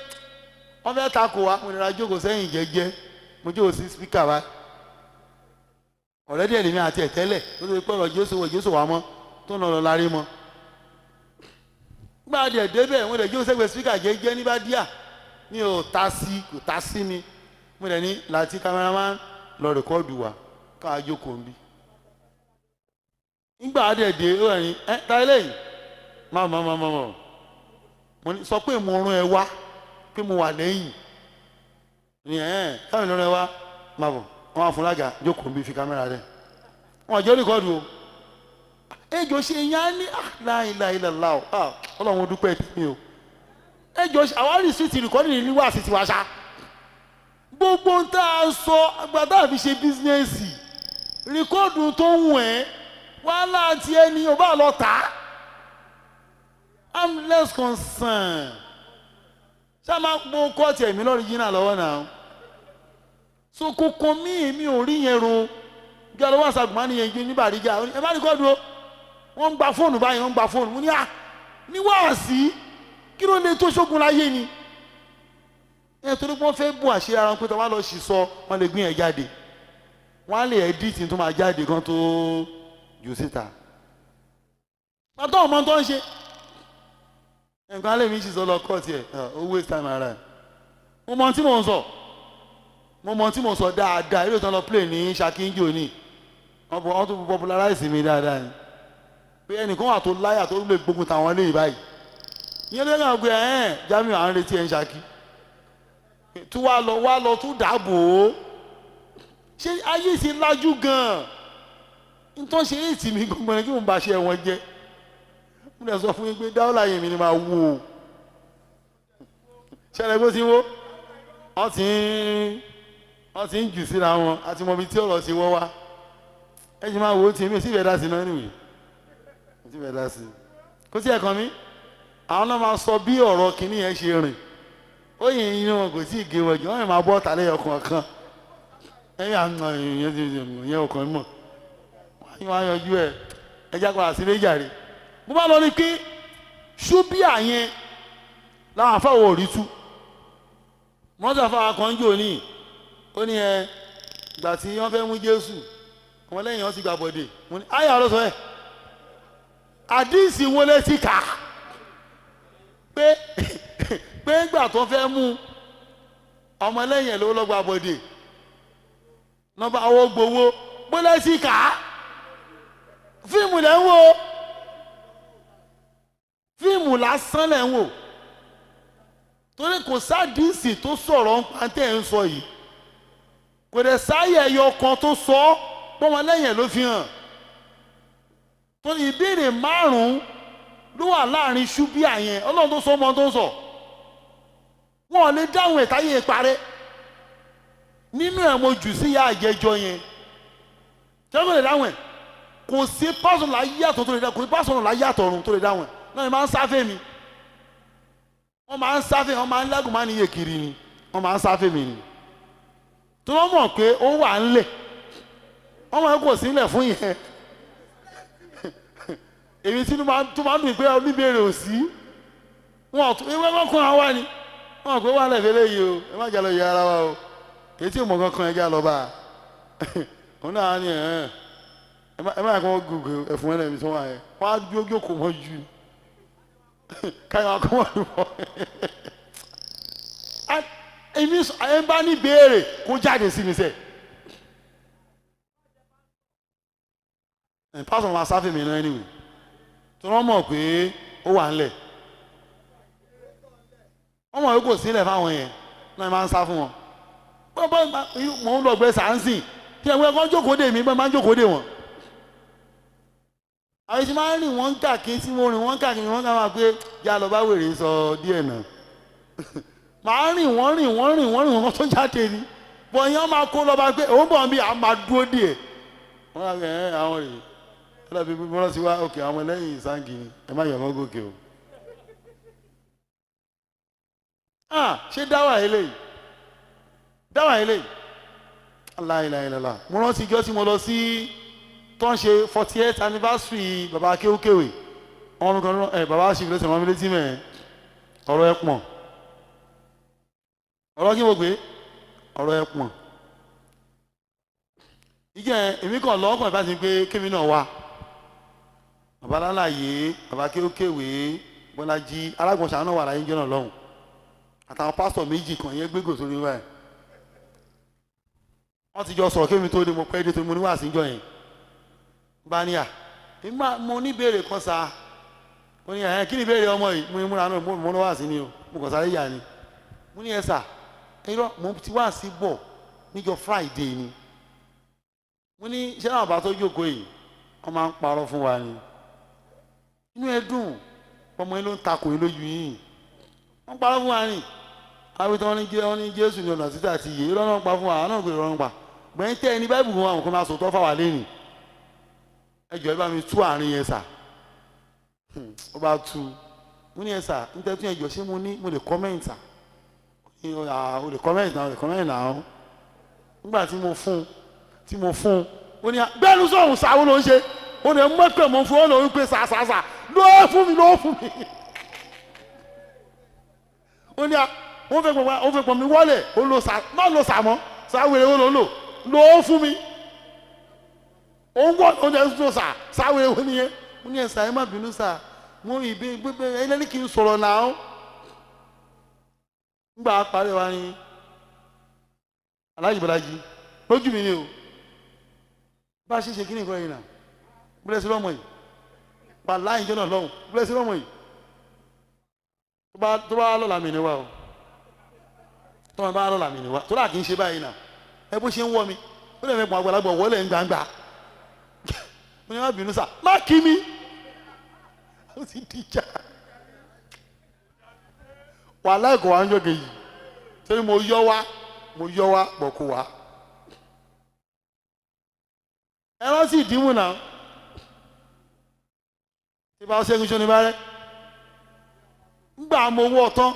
wọ́n fẹ́ takò wá, mo nira jókòó sẹ́yìn jẹ́jẹ́, mo jókòó sí spíkà wa. Ọ̀rẹ́ díẹ̀ lèmi àti ẹ̀tẹ́lẹ̀ tó ti pẹ́ ọ̀rọ̀ Jésù wọ̀ Jésù wà mọ́ tó ń lọ lárí mọ́. Nígbà díẹ̀ débẹ̀ wọ́n lè jókòó sẹ́gbẹ̀ẹ́ spíkà jẹ́jẹ́ ní Bádíà, mi ò ta sí, kò ta sí mi. Mo lè ní láti kámẹ́rámán lọ rẹ̀kọ́ọ̀dù wa káà jókòó ń bí. Nígbà díẹ̀ dé ó rẹ̀ ní ẹ ta eléyìí má má má má má. Mo ní sọ pé mo rún ẹ wá pé mo wà lẹ́yìn ní ẹ̀ káwọn ìlọrin wa máa bọ̀ wọ́n á fún lága jókòó bí fi kámẹ́rà rẹ̀ wọ́n jẹ́ rìkọ́dù o. Ejò ṣe yẹn á ní láìláìláìlá o, ọlọ́run dúpẹ́ tèmi o. Ejò àwárí sí ti rìkọ́dù ní wá sí tiwa ṣá. Gbogbo ń tá a sọ agbada àfi ṣe bísínẹ́sì rìkọ́dù tó ń wẹ̀ wàhálà àti ẹni ò bá lọ tà á. I'm less concerned. Ṣá máa gbọ́ kọ́ọ̀tì ẹ̀mí lọ́rí jìnnà lọ́wọ́ náà. So kókó mi èmi ò rí yẹn ro. Bí ọlọ́wọ́ àṣàgùnmá ni yẹn ní Bàrígà, ẹ má ní kọ́ dúró. Wọ́n ń gba fóònù báyìí, wọ́n ń gba fóònù. Mo ní à ní wáàsí kí ló lè tó ṣógun láyé ni. Ẹ torí pé wọ́n fẹ́ bù àṣírí ara wọn pé tí wọ́n lọ sì sọ, wọ́n lè gbé yẹn jáde. Wọ́n á lè ẹ́díìtì tó máa jáde gan tó jù síta. Pàtó ọmọ tó ń ṣe. Nǹkan alẹ́ mi sì sọ lọ kọ́ọ̀tì ẹ̀, ó waste time ara ẹ̀. Mo mọ tí mò ń sọ, mo mọ tí mò ń sọ dáadáa. Eré ìtàn lọ play ní Ṣakí ní wọ́n tún popularize mi dáadáa ni pé ẹnìkan wà tó láyà tó lè gbógun tàwọn eléyìí báyìí. Ìyẹn ló yẹ kí ẹ̀ Jamiu à ń retí ẹ̀ ń Ṣakí tún wá lọ tún dàbò ó. Ṣé ayé ti lajú gan-an? Nítorí ṣe é tì mí gbọ̀ngbọ̀n kí mo bá ṣe ẹ̀wọ̀n jẹ́. Mo lè sọ fún yín pé dáwọ́lá yẹn mi ni máa wú o. Ṣẹlẹ̀ bó ti wó, wọ́n ti ń jù síra wọn àti mọ̀bí tí ọ̀rọ̀ ti wọ́ wá. Ẹ ṣe máa wò ó tì mí, ò sì fẹ́ dá sí náà nìyí, ò sì fẹ́ dá sí. Kó tí ẹ kàn mí, àwọn náà máa sọ bí ọ̀rọ̀ kìíní yẹn ṣe rìn. Ó yìn inú wọn kò tí ì gé wọn jù, wọ́n yìí máa bọ́ tàlẹ́ ọkàn kan. Ẹ̀yìn àná ìyẹn ọkàn mọ̀, wọ́n á yanjú ẹ̀ ẹ já padà sí méjàre. Mo bá lọ ní pé ṣúbíà yẹn làwọn afáwọ̀ òrí tú. Mọ́tò afáwọ̀ kan jò ní ó ní ẹ ìgbà tí wọ́n fẹ́ mú Jésù wọn lẹ́yìn wọn ti gbà bọ̀dé. Mo ní ayé àlọ́ sọ ẹ̀ àdínsì wo lẹ ti kà pé pé ńgbà tó fẹ́ mú ọmọ lẹ́yìn ẹ̀ ló lọ́ gbà bọ̀dé nọ́mbà àwọn gbowó bó lẹ ti kà á. Fíìmù lẹ́ ń wò, fíìmù lásán lẹ̀ ń wò, torí kò sádìsì tó sọ̀rọ̀ ń pa tẹ́ ẹ̀ ń sọ yìí. Kò dẹ̀ sáyẹ̀ ẹyọ kan tó sọ ọ́ pọ́nmọ lẹ́yìn ẹ̀ ló fi hàn. Torí ìbéèrè márùn-ún ló wà láàrin ṣúbíà yẹn, ọlọ́run tó sọ ọmọ tó ń sọ. Wọn ò lè dáhùn ẹ̀ táyé parẹ́. Nínú ẹ̀ mo jù sí ìyá àjẹjọ yẹn. Ṣé kò lè dáhùn ẹ̀? Kò sí pásọ̀nù láyé àtọ̀ tó lè dáhùn, kò sí pásọ̀nù láyé àtọ̀run tó lè dáhùn ẹ̀. Náà ni máa ń sáfẹ́ mi. Wọ́n máa ń sáfẹ́, wọ́n máa ń lágùn máa ń níye kiri ni, wọ́n máa ń sáfẹ́ mi ni. Tí wọ́n mọ̀ pé ó wà ńlẹ̀, wọ́n mọ̀ pé kò sí ńlẹ̀ fún yẹn. Èmi tí tó máa ń dùn pé oníbèrè ò sí. Wọ́n tún ewé kọ́kọ́ wá ni. Wọ́n mọ̀ pé wà lẹ̀ fẹ́lẹ́ yìí o, ẹ má jà lọ yẹ ara wa o. Èyí tí ò mọ̀ kankan ẹ já lọ bá a. Òun náà ni ẹ̀ ẹ má yà kó gùgù ẹ̀fún ẹlẹ́mi tó wà yẹn. Wọ́n á jókòó mọ́ ju. Káyọ̀ akọ́mọ̀ lùbọ̀. Èmi ẹ bá ní béèrè kó jáde sí mi sẹ́. Pásọ̀ máa sáfì mi náà anyway. Tí wọ́n mọ̀ pé ó wà ńlẹ̀. Wọ́n mọ̀ pé kò sílẹ̀ fáwọn yẹn náà máa ń sá fún wọn. Bọ́ mò ń lọ gbé sàǹsìn. Tí ẹ̀wọ̀n ẹ̀kọ́ jókòó dè mí, bẹ́ẹ̀ máa ń jókòó dè wọ́n. Àwọn tí máa ń rìn wọ́n káàkiri tí mo rìn wọ́n káàkiri wọ́n ká máa pé já lọ bá wèrè sọ díẹ̀ náà. Màá rìn wọ́n rìn wọ́n rìn wọ́n rìn wọ́n tó jáde ni. Bọ̀ yẹn máa kó lọ́ba pé òun bọ̀ bí a máa dúró díẹ̀. Wọ́n á ẹ̀ àwọn rèé. Ọlọ́bi bọ́lá ti wá òkè àwọn ẹlẹ́yìn sáǹgì ni ẹ má yọ̀ wọ́n gòkè o. Ṣé dáwà eléyìí? Dáwà eléyìí? Aláìláìlá. Mo rántí ijọ́ tí mo lọ sí tó ń ṣe 48th anniversary bàbá Akéwúkéwé. Ọmọ mi kan ẹ bàbá ṣì fi lọ́sẹ̀ rán mi létí mẹ́ ọ̀rọ̀ ẹ pọ̀n. Ọ̀rọ̀ kí mo gbé? Ọ̀rọ̀ ẹ pọ̀n. Ìjẹ́ èmi kàn lọ́kàn ìbá ti pé kémi náà wá. Bàbá Lálàyé, bàbá Akéwúkéwé, Bọ́lájí, alágbọ̀nsá náà wà láyé jọ́nà lọ́hùn. Àtàwọn pásítọ̀ méjì kan yẹn gbégbò sórí wáyé. Wọ́n ti jọ sọ̀rọ̀ kémi tó dé mo pẹ́ dé tó mo ní wàásù níjọ́ yẹn. Bá ní à, mo ní béèrè kan sa. Mo ní ẹ̀ kí ni béèrè ọmọ yìí? Mo ní múra náà mo ní wàásù ni o. Mo kàn sáré yà ni. Mo ní ẹ sà, irọ́ mo ti wàásù bọ̀ níjọ́ Friday ni. Mo ní ṣé àwọn bàbá tó jókòó yìí, wọ́n máa ń parọ́ fún wa ni. Inú ẹ dùn, ọmọ yín ló ń takò yín lójú yín. Wọ́n parọ́ fún wa ni. Àwọn tí wọ́n ní Jésù ní ọ̀nà títà àti ìyè, irọ́ náà pa fún wa, àwọn náà kò rọrùn pa. Gbẹ̀yìn tẹ́ ẹni báìbù wọn àwọn kan máa sòótọ́ fáwa lẹ́nu. Ẹ jọ̀ọ́ ẹ bá mi tú àárín yẹn sà. Ó bá tú. Mo ní ẹ sà, ń tẹ́ tún ẹ jọ̀ọ́ ṣé mo ní mo lè kọ́mẹ̀ntì sà? O lè kọ́mẹ̀ntì náà, o lè kọ́mẹ̀ntì náà. Nígbà tí mo fún ó ní bẹ́ẹ̀ ló sọ̀rùn sàwọn ló ń ṣe. Ó ní mọ́pẹ̀ mọ́ fún ọ lòún pé sàṣàṣà ló fún mi ló fún mi. Ó ní ó fẹ́ pọ̀ mi wọlé, ó lo sà má lo sà mọ́, sàwèrè ó lò lò ló fún mi. Ó ń wọ̀ ó ní ẹ̀ sà sàwèrè ó nìyẹn. Mo ní ẹ̀ sà ẹ má bínú sà, mo ìbí gbégbé ẹlẹ́ni kì í sọ̀rọ̀ náà. Ngbà parí wa ni Aláàjì Bọ́lájí lójú mi ni o. Bá a ṣe ṣe kí ni nǹkan yìí náà? Bílẹ̀ sí lọ́mọ yìí. Wàláhì ìjọ náà lọ́hùn. Bílẹ̀ sí lọ́mọ yìí. Tó bá lọ́la mi ni wá o. Tó bá lọ́la mi ni wá. Tó rà kì í ṣe báyìí náà. Ẹ bó ṣe ń wọ́ mi. Ó lè fẹ́ pọ̀ àgbàlagbà wọlé ń gbangba. Mo ní má bínú sà. Má kí mi. Ó ti dìjà. Wàláhì kò wá ń jọ kejì. Torí mo yọ wá pọ̀ kó wá. Ẹ rántí ìdíwọ̀n náà. Tí bá ṣẹ́gun ṣó ni bá rẹ́. Ngbà mo wọ́ tán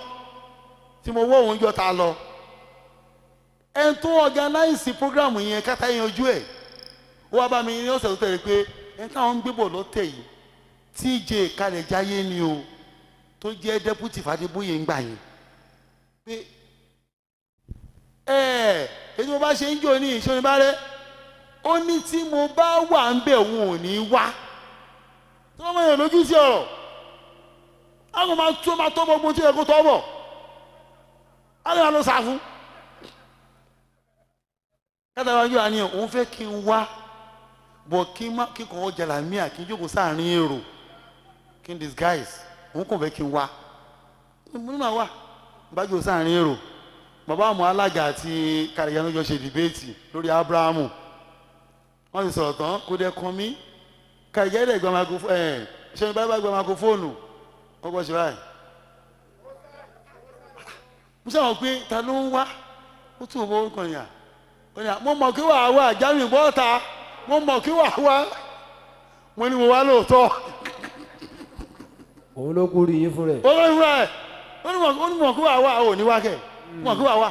tí mo wọ́ òun jọ ta lọ. Ẹn tó organize program yẹn kátà yẹn ojú ẹ̀. Ó wá bá mi ní ọ̀sẹ̀ tó tẹ̀lé pé ẹn táwọn ń gbé bọ̀ lọ́tẹ̀ yìí TJ Kalẹ̀jáyé ni o tó jẹ́ deputy Fadébóyè ń gbà yẹn. Pé ẹ̀ èyí mo bá ṣe ń jò ní ìṣó ni bá rẹ́. Ó ní tí mo bá wà ń bẹ̀ òun ò ní wá. Tí wọ́n mọ̀ yàn lójú sí ọ̀rọ̀. Àwọn máa tó máa tọ́ gbogbo tí ẹ kó tọ́ bọ̀. Á lè máa lọ sàfún. Kátà wájú wa ni òun fẹ́ kí n wá bọ̀ kí n má kí kàn ó jàlámíà kí n jókòó sáàrin èrò kí n disguise òun kàn fẹ́ kí n wá. Mo ní màá wà bá jókòó sáàrin èrò. Bàbá àwọn alága àti Kàrìyànú jọ ṣe dìbéètì lórí Ábúráhámù. Wọ́n ti sọ̀rọ̀ tán kó dẹ́ kan mí. Kàrìyànú dẹ̀ gba microphone ẹ̀ ṣé ní bá gba microphone kọ́kọ́ ṣe báyìí. Mo sábà pé ta ló ń wá ó tún owó kan yà ó ní à mo mọ̀ kí wàá wá jáwé bọ́ta mo mọ̀ kí wàá wá mo ní mo wá lóòótọ́. Òun ló kú rí yín fún rẹ̀. Ó ló ń fúnra ẹ̀ ó ní mọ̀ kí wàá wá ò ní wá kẹ̀ mọ̀ kí wàá wá.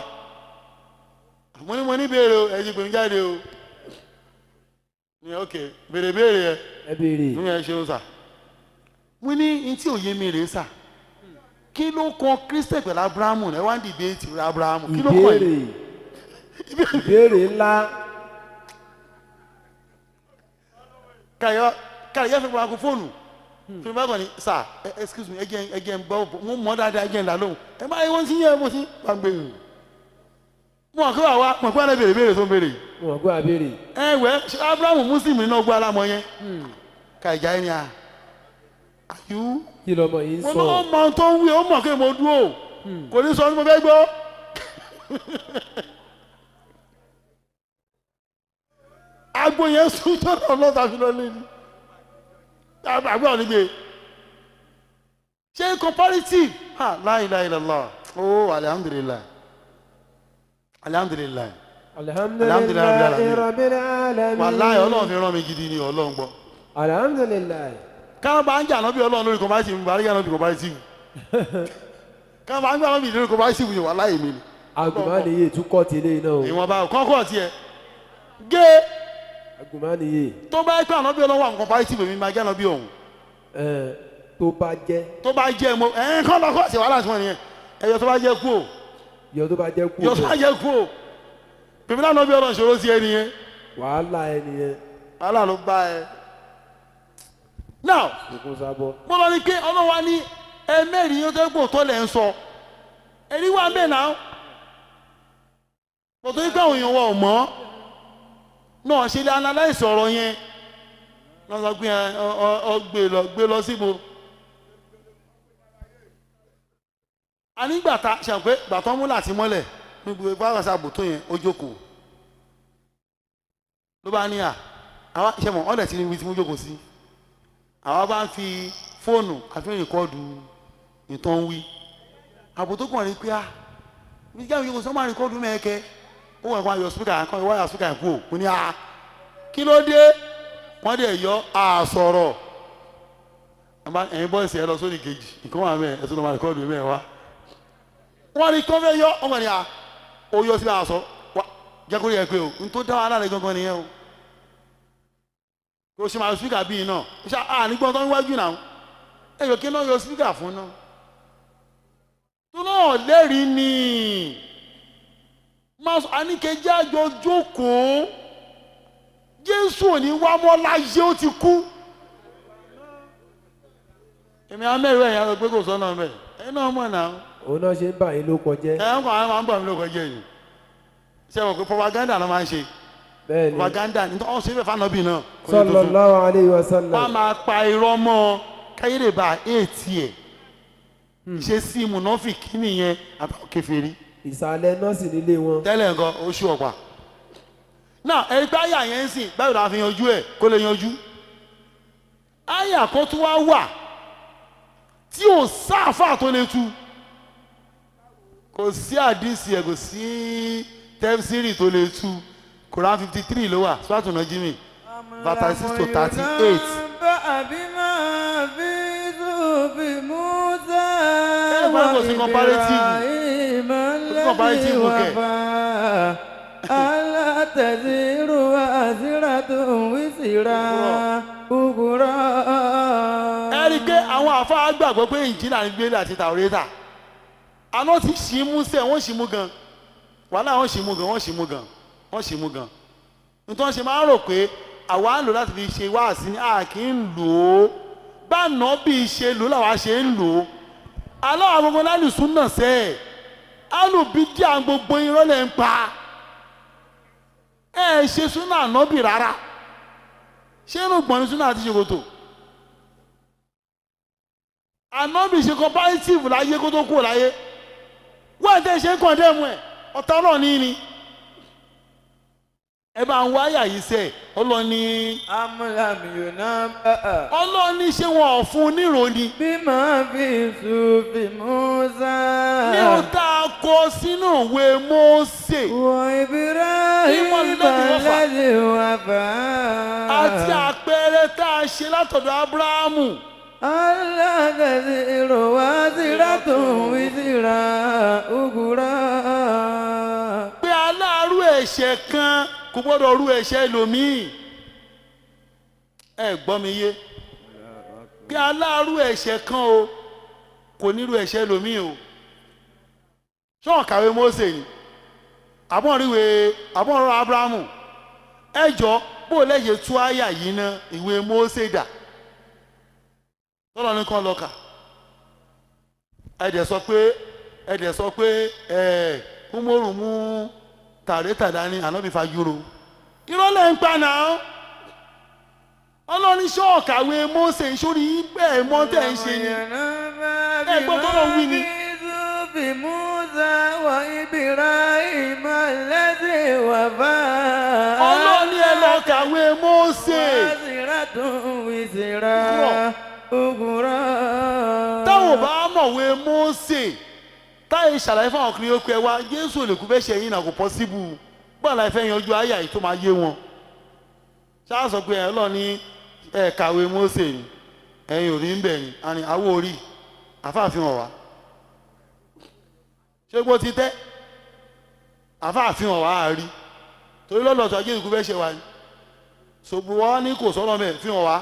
Mo ní mo ní béèrè o ẹ ti pè mí jáde o. Ní ok béèrè béèrè ẹ. Ẹ béèrè. Ní ẹ ṣeun sà. Mo ní n tí òye mi rèé sà. Kí ló kan Christian pẹ̀lú Abrahamu ẹ wá ń dìbéètì Abrahamu kí ló kàn yìí? Ìbéèrè ńlá. Kàyọ́ fi pa fóònù. Fún mi bá kàn ní sà excuse me ẹ jẹ́ ń gbọ́ mo mọ̀ dáadáa ẹ jẹ́ ń là lóhùn. Ẹ má yẹ wọ́n sí yẹn mo sí gbàgbé. Mo mọ̀ kí wàá wá mọ̀ kí wàá lè béèrè béèrè tó ń béèrè. Mo mọ̀ kí wàá béèrè. Ẹ wẹ́ Abrahamu Muslim nínú ọgbà alámọ̀ yẹn. Kàìjà ẹni à. Àyù. Kí lọmọ yìí ń sọ? Mo ní ó mọ ohun tó ń wí ó mọ̀ kí mo dúró. Kò ní sọ ní mo fẹ́ gbọ́. Agbo yẹn sún tọ́nà lọ́ta fi lọ lé ní. Àgbà ò ní gbé. Ṣé comparative? Ha la ilaha illallah. Oh alhamdulillah. Alhamdulillah. Alhamdulillahi rabbil alamin. Wàláhì, Ọlọ́run fi rán mi gidi ni, Ọlọ́run gbọ́. Alhamdulillahi. Káwọn bá ń jà náà bí Ọlọ́run lórí comparative, bá rí àná bí comparative, káwọn bá ń gbà náà bí lórí comparative yìí, wàláhì, mi ni. Agùnmánìyè tún kọ́ ti eléyìí náà o. Ìwọ̀nba kọ́kọ́ tiẹ̀ gé. Agùnmánìyè. Tó bá pẹ́ àná bí Ọlọ́run wà ní comparative, mi máa jẹ́ àná bí òun. Ẹ̀ tó bá jẹ́. Tó bá jẹ́ mo ẹ̀ kọ́ lọ́kọ́ sí wàhálà tí wọ́n nìyẹn, ẹ̀yọ tó bá jẹ́ kú o. Yọ tó bá jẹ́ kú. Yọ tó bá jẹ́ kú o, pèmí náà bí Ọlọ́run ṣòro sí ẹ nìyẹn. Wàhálà ẹ nìyẹn. Wàhálà ló bá ẹ. Now, Òkun sábọ̀. mo lọ ní pé Ọlọ́run wa ní ẹ mẹ́rin yóò tẹ́ gbò tó lẹ̀ ń sọ ẹ̀rí wà ń bẹ̀ náà, mo tó ní pé àwọn èèyàn wa ò mọ̀ náà ṣe lé analyse ọ̀rọ̀ yẹn lọ́n sọ pé ẹ ọ gbé lọ, gbé lọ síbo. Anígbàtà ṣe pé gbàtọ́ mú láti mọ́lẹ̀ ní gbogbo ipá àbò tó yẹn, ó jókòó, ló bá ní à àwa ṣe mọ̀ ọ́dẹ̀ tí níbi tí mo jókòó sí, àwa bá ń fi fóònù àfi record ìtàn wí. Àbò tó kàn rí pé à bí jáwé jókòó sọ máa record mẹ́ẹ̀kẹ́, ó wà kó ayọ̀ speaker kan, wáyà speaker kú ò. Mo ní à kí ló dé? Wọ́n dẹ̀ yọ àsọ̀rọ̀. Ẹ̀yin boys, ẹ lọ sórí kejì, nǹkan wà mẹ́ẹ̀, ẹ̀ tó lọ́ máa record mẹ́ẹ̀ wá. Wọ́n rí kọ́ fẹ́ yọ ọmọ ni à ó yọ síbi àṣọ wa jẹ́ kó rí ẹ pé o n tó dá wa lára gangan nìyẹn o. Kò ṣe máa speaker bíi náà ṣá à nígbọ́n tó ń wájú náà, ẹ yọ kí náà yọ speaker fún náà tó náà lẹ́rìí ni máa sọ àníkejì àjọ jókòó. Jésù ò ní wá mọ́ láyé, ó ti kú. Èmi amẹ́rù ẹ̀yà lọ pé kò sọ́nà mẹ́ ẹ̀ náà mọ̀ náà. Òun náà ṣe ń bà yín ló kọjẹ́. Ẹ ń kọ́ àwọn máa ń bọ̀ mí lóko jẹ́ yìí. Ṣé wọn pé propaganda ló máa ń ṣe? Bẹ́ẹ̀ ni. Propaganda ní ọ̀ ṣe fẹ́ fànàbì náà kò ní tuntun. Sallallahu alayhi wa Wọ́n á sallam. máa pa irọ́ mọ́ ọ káyé bá èètì ẹ̀ ṣe sí mùnáfìkì nìyẹn àtàwọn kèfèrí. Ìsàlẹ̀ nọ́ọ̀sì nílé wọn. Tẹ́lẹ̀ nǹkan oṣù ọ̀pá náà, ẹ̀rí pé àyà yẹn ń sìn báyìí la fi yanjú ẹ̀ kó lè yanjú. Àyà kan tó wá wà tí ò sáfà tó lè tu, kò sí àdìsí ẹ̀, kò sí tẹ́fsírì tó lè tu. Quran 53 ló wà, Suratu Najmi, verse 6 to 38. بما في صحف موسى Ẹ máa kò sí comparative. وإبراهيم Kò sí comparative الذي kẹ̀. وفى ألا تزر وازرة وزر أخرى. Ẹ rí i pé àwọn àfáà gbàgbọ́ pé Ìnjílà ní Bíbélì àti Tàwórátà àná ti ṣì í mú sẹ́, wọ́n ṣì í mú gan, wàhálà, wọ́n ṣì í mú gan, wọ́n ṣì í mú gan, wọ́n ṣì í mú gan. Nítorí wọ́n ṣe máa ń rò pé àwa ń lò láti fi ṣe wáàsí ní, a kì í lò ó báàná bí ṣe lò ó làwa ṣe ń lò ó. Aláwọ̀ gbogbo lálùsùn náà sẹ́ ẹ̀ alùbídíà, gbogbo irọ́ lẹ̀ ń pa. Ẹ ṣe súnà ànábì rárá. Ṣé inú gbọ̀n ní súnà àti ṣòkòtò ànábì ṣe comparative láyé kó tó kúrò láyé? Wọ́n tẹ́ ṣe ń condemn ẹ̀, ọ̀tá náà ní ni ẹ bá ń wáyà yìí sẹ́. Ọlọ́ni أم لم ينبأ Ọlọ́ni, ṣé wọn ò fún un nírò ni بما في صحف موسى ní ó tá a kọ sínú ìwé Mósè وإبراهيم الذي وفى. الذي وفى àti àpẹẹrẹ tá a ṣe látọ̀dọ̀ Ábúráhámù. ألا تزر وازرة وزر أخرى. Pé aláàrú ẹ̀ṣẹ̀ kan kò gbọ́dọ̀ rú ẹ̀ṣẹ̀ ẹlòmíì. Ẹ gbọ́ mi yé? Pé aláàrú ẹ̀ṣẹ̀ kan o kò ní rú ẹ̀ṣẹ̀ ẹlòmíì o. Ṣọ́ọ̀n kàwé Mósè ni àbọ̀nríwé àbọ̀nrọ̀ Ábúráhámù. Ẹ jọ, bó o lẹ́yẹ tú àyà yìí ná, ìwé Mósè dà tọ́lọ́ ní kàn lọ́kà? Ẹ dẹ̀ sọ pé ẹ Umaru mú tàrẹ́tà dání, ànábì fajúro. Irọ́ lẹ́ ń pa náà. Ọlọ́ni, ṣọ́ọ̀kàwé Mósè sórí bẹ́ẹ̀ mọ́ tẹ̀ ń ṣe ni? Ẹ gbọ́ tọ́lọ́ wí ni. في موسى وإبراهيم الذي وفى Ọlọ́ni, ẹ lọ kàwé Mósè. وازرة وزر أخرى. Táwọn ò bá mọ̀wé Mósè, táyé ṣàlàyé fáwọn ọkùnrin yòókù ẹ wá, Jésù ò lè kú fẹ́ ṣe yín náà, kò possible. Gbọ́dọ̀ la fẹ́ yanjú àyà yìí tó máa yé wọn. Ṣáà sọ pé ẹ lọ ní ẹ kàwé Mósè ni, ẹ̀yin ò rí ń bẹ̀ ni, àní àwọ̀ orí àfáàfin hàn wá. Ṣé gbó ti tẹ́? Àfáàfin hàn wá á rí. Torí lọ́dọ̀ tó ajé ìkú fẹ́ ṣe wa ni. Ṣògbọ́n wa ní kò sọ́nà mẹ́ fi hàn wá.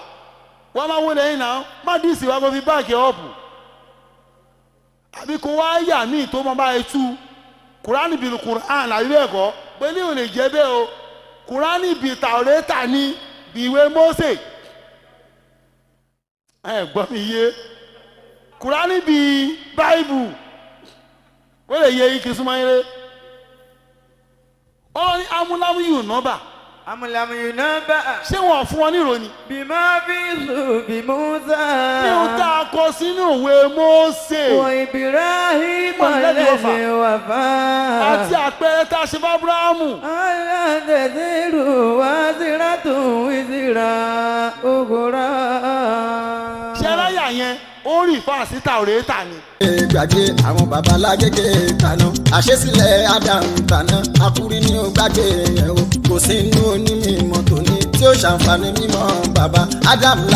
Wọ́n máa wọlé yín náà, má díìsì wá kó fi báàkì ọ̀pù. Àbí kó wá yà míì tó máa bá ẹ tú. Kùránì bìlù Kùránì àbí bẹ́ẹ̀ kọ́, pé ní ò lè jẹ́ bẹ́ẹ̀ o. Kùránì bì Tàórátà ni bí ìwé Mósè. Ẹ gbọ́ mi yé. Kùránì bí Báíbù. Ó lè yẹ ike súnmọ́ yín lé. Ọlọ́ni amúlámúyù nọ́bà. Amúlámù yunaba. Ṣé wọn fún wọn ní ìròyìn? Bima fi sufi Musa. Ní ohun tá a kọ sínú ìwé Mósè Wa Ibrahim Wọ́n lẹ́bi ọ̀fà. alladhi wafa. àti àpẹẹrẹ tá a ṣe fún Ábúráhámù. Alla taziru waziratun wizra ukhra. Ṣé aláyà yẹn ó rí ìfáàsì Tàórátà ni? Gbàgbé àwọn babalágége tàná, àṣesílẹ̀ Adam tàná, akúrí ni ó gbàgbé yẹn o, kò sí inú onímọ̀ tòní tí ó ṣàǹfààní mímọ́ bàbá Adam la.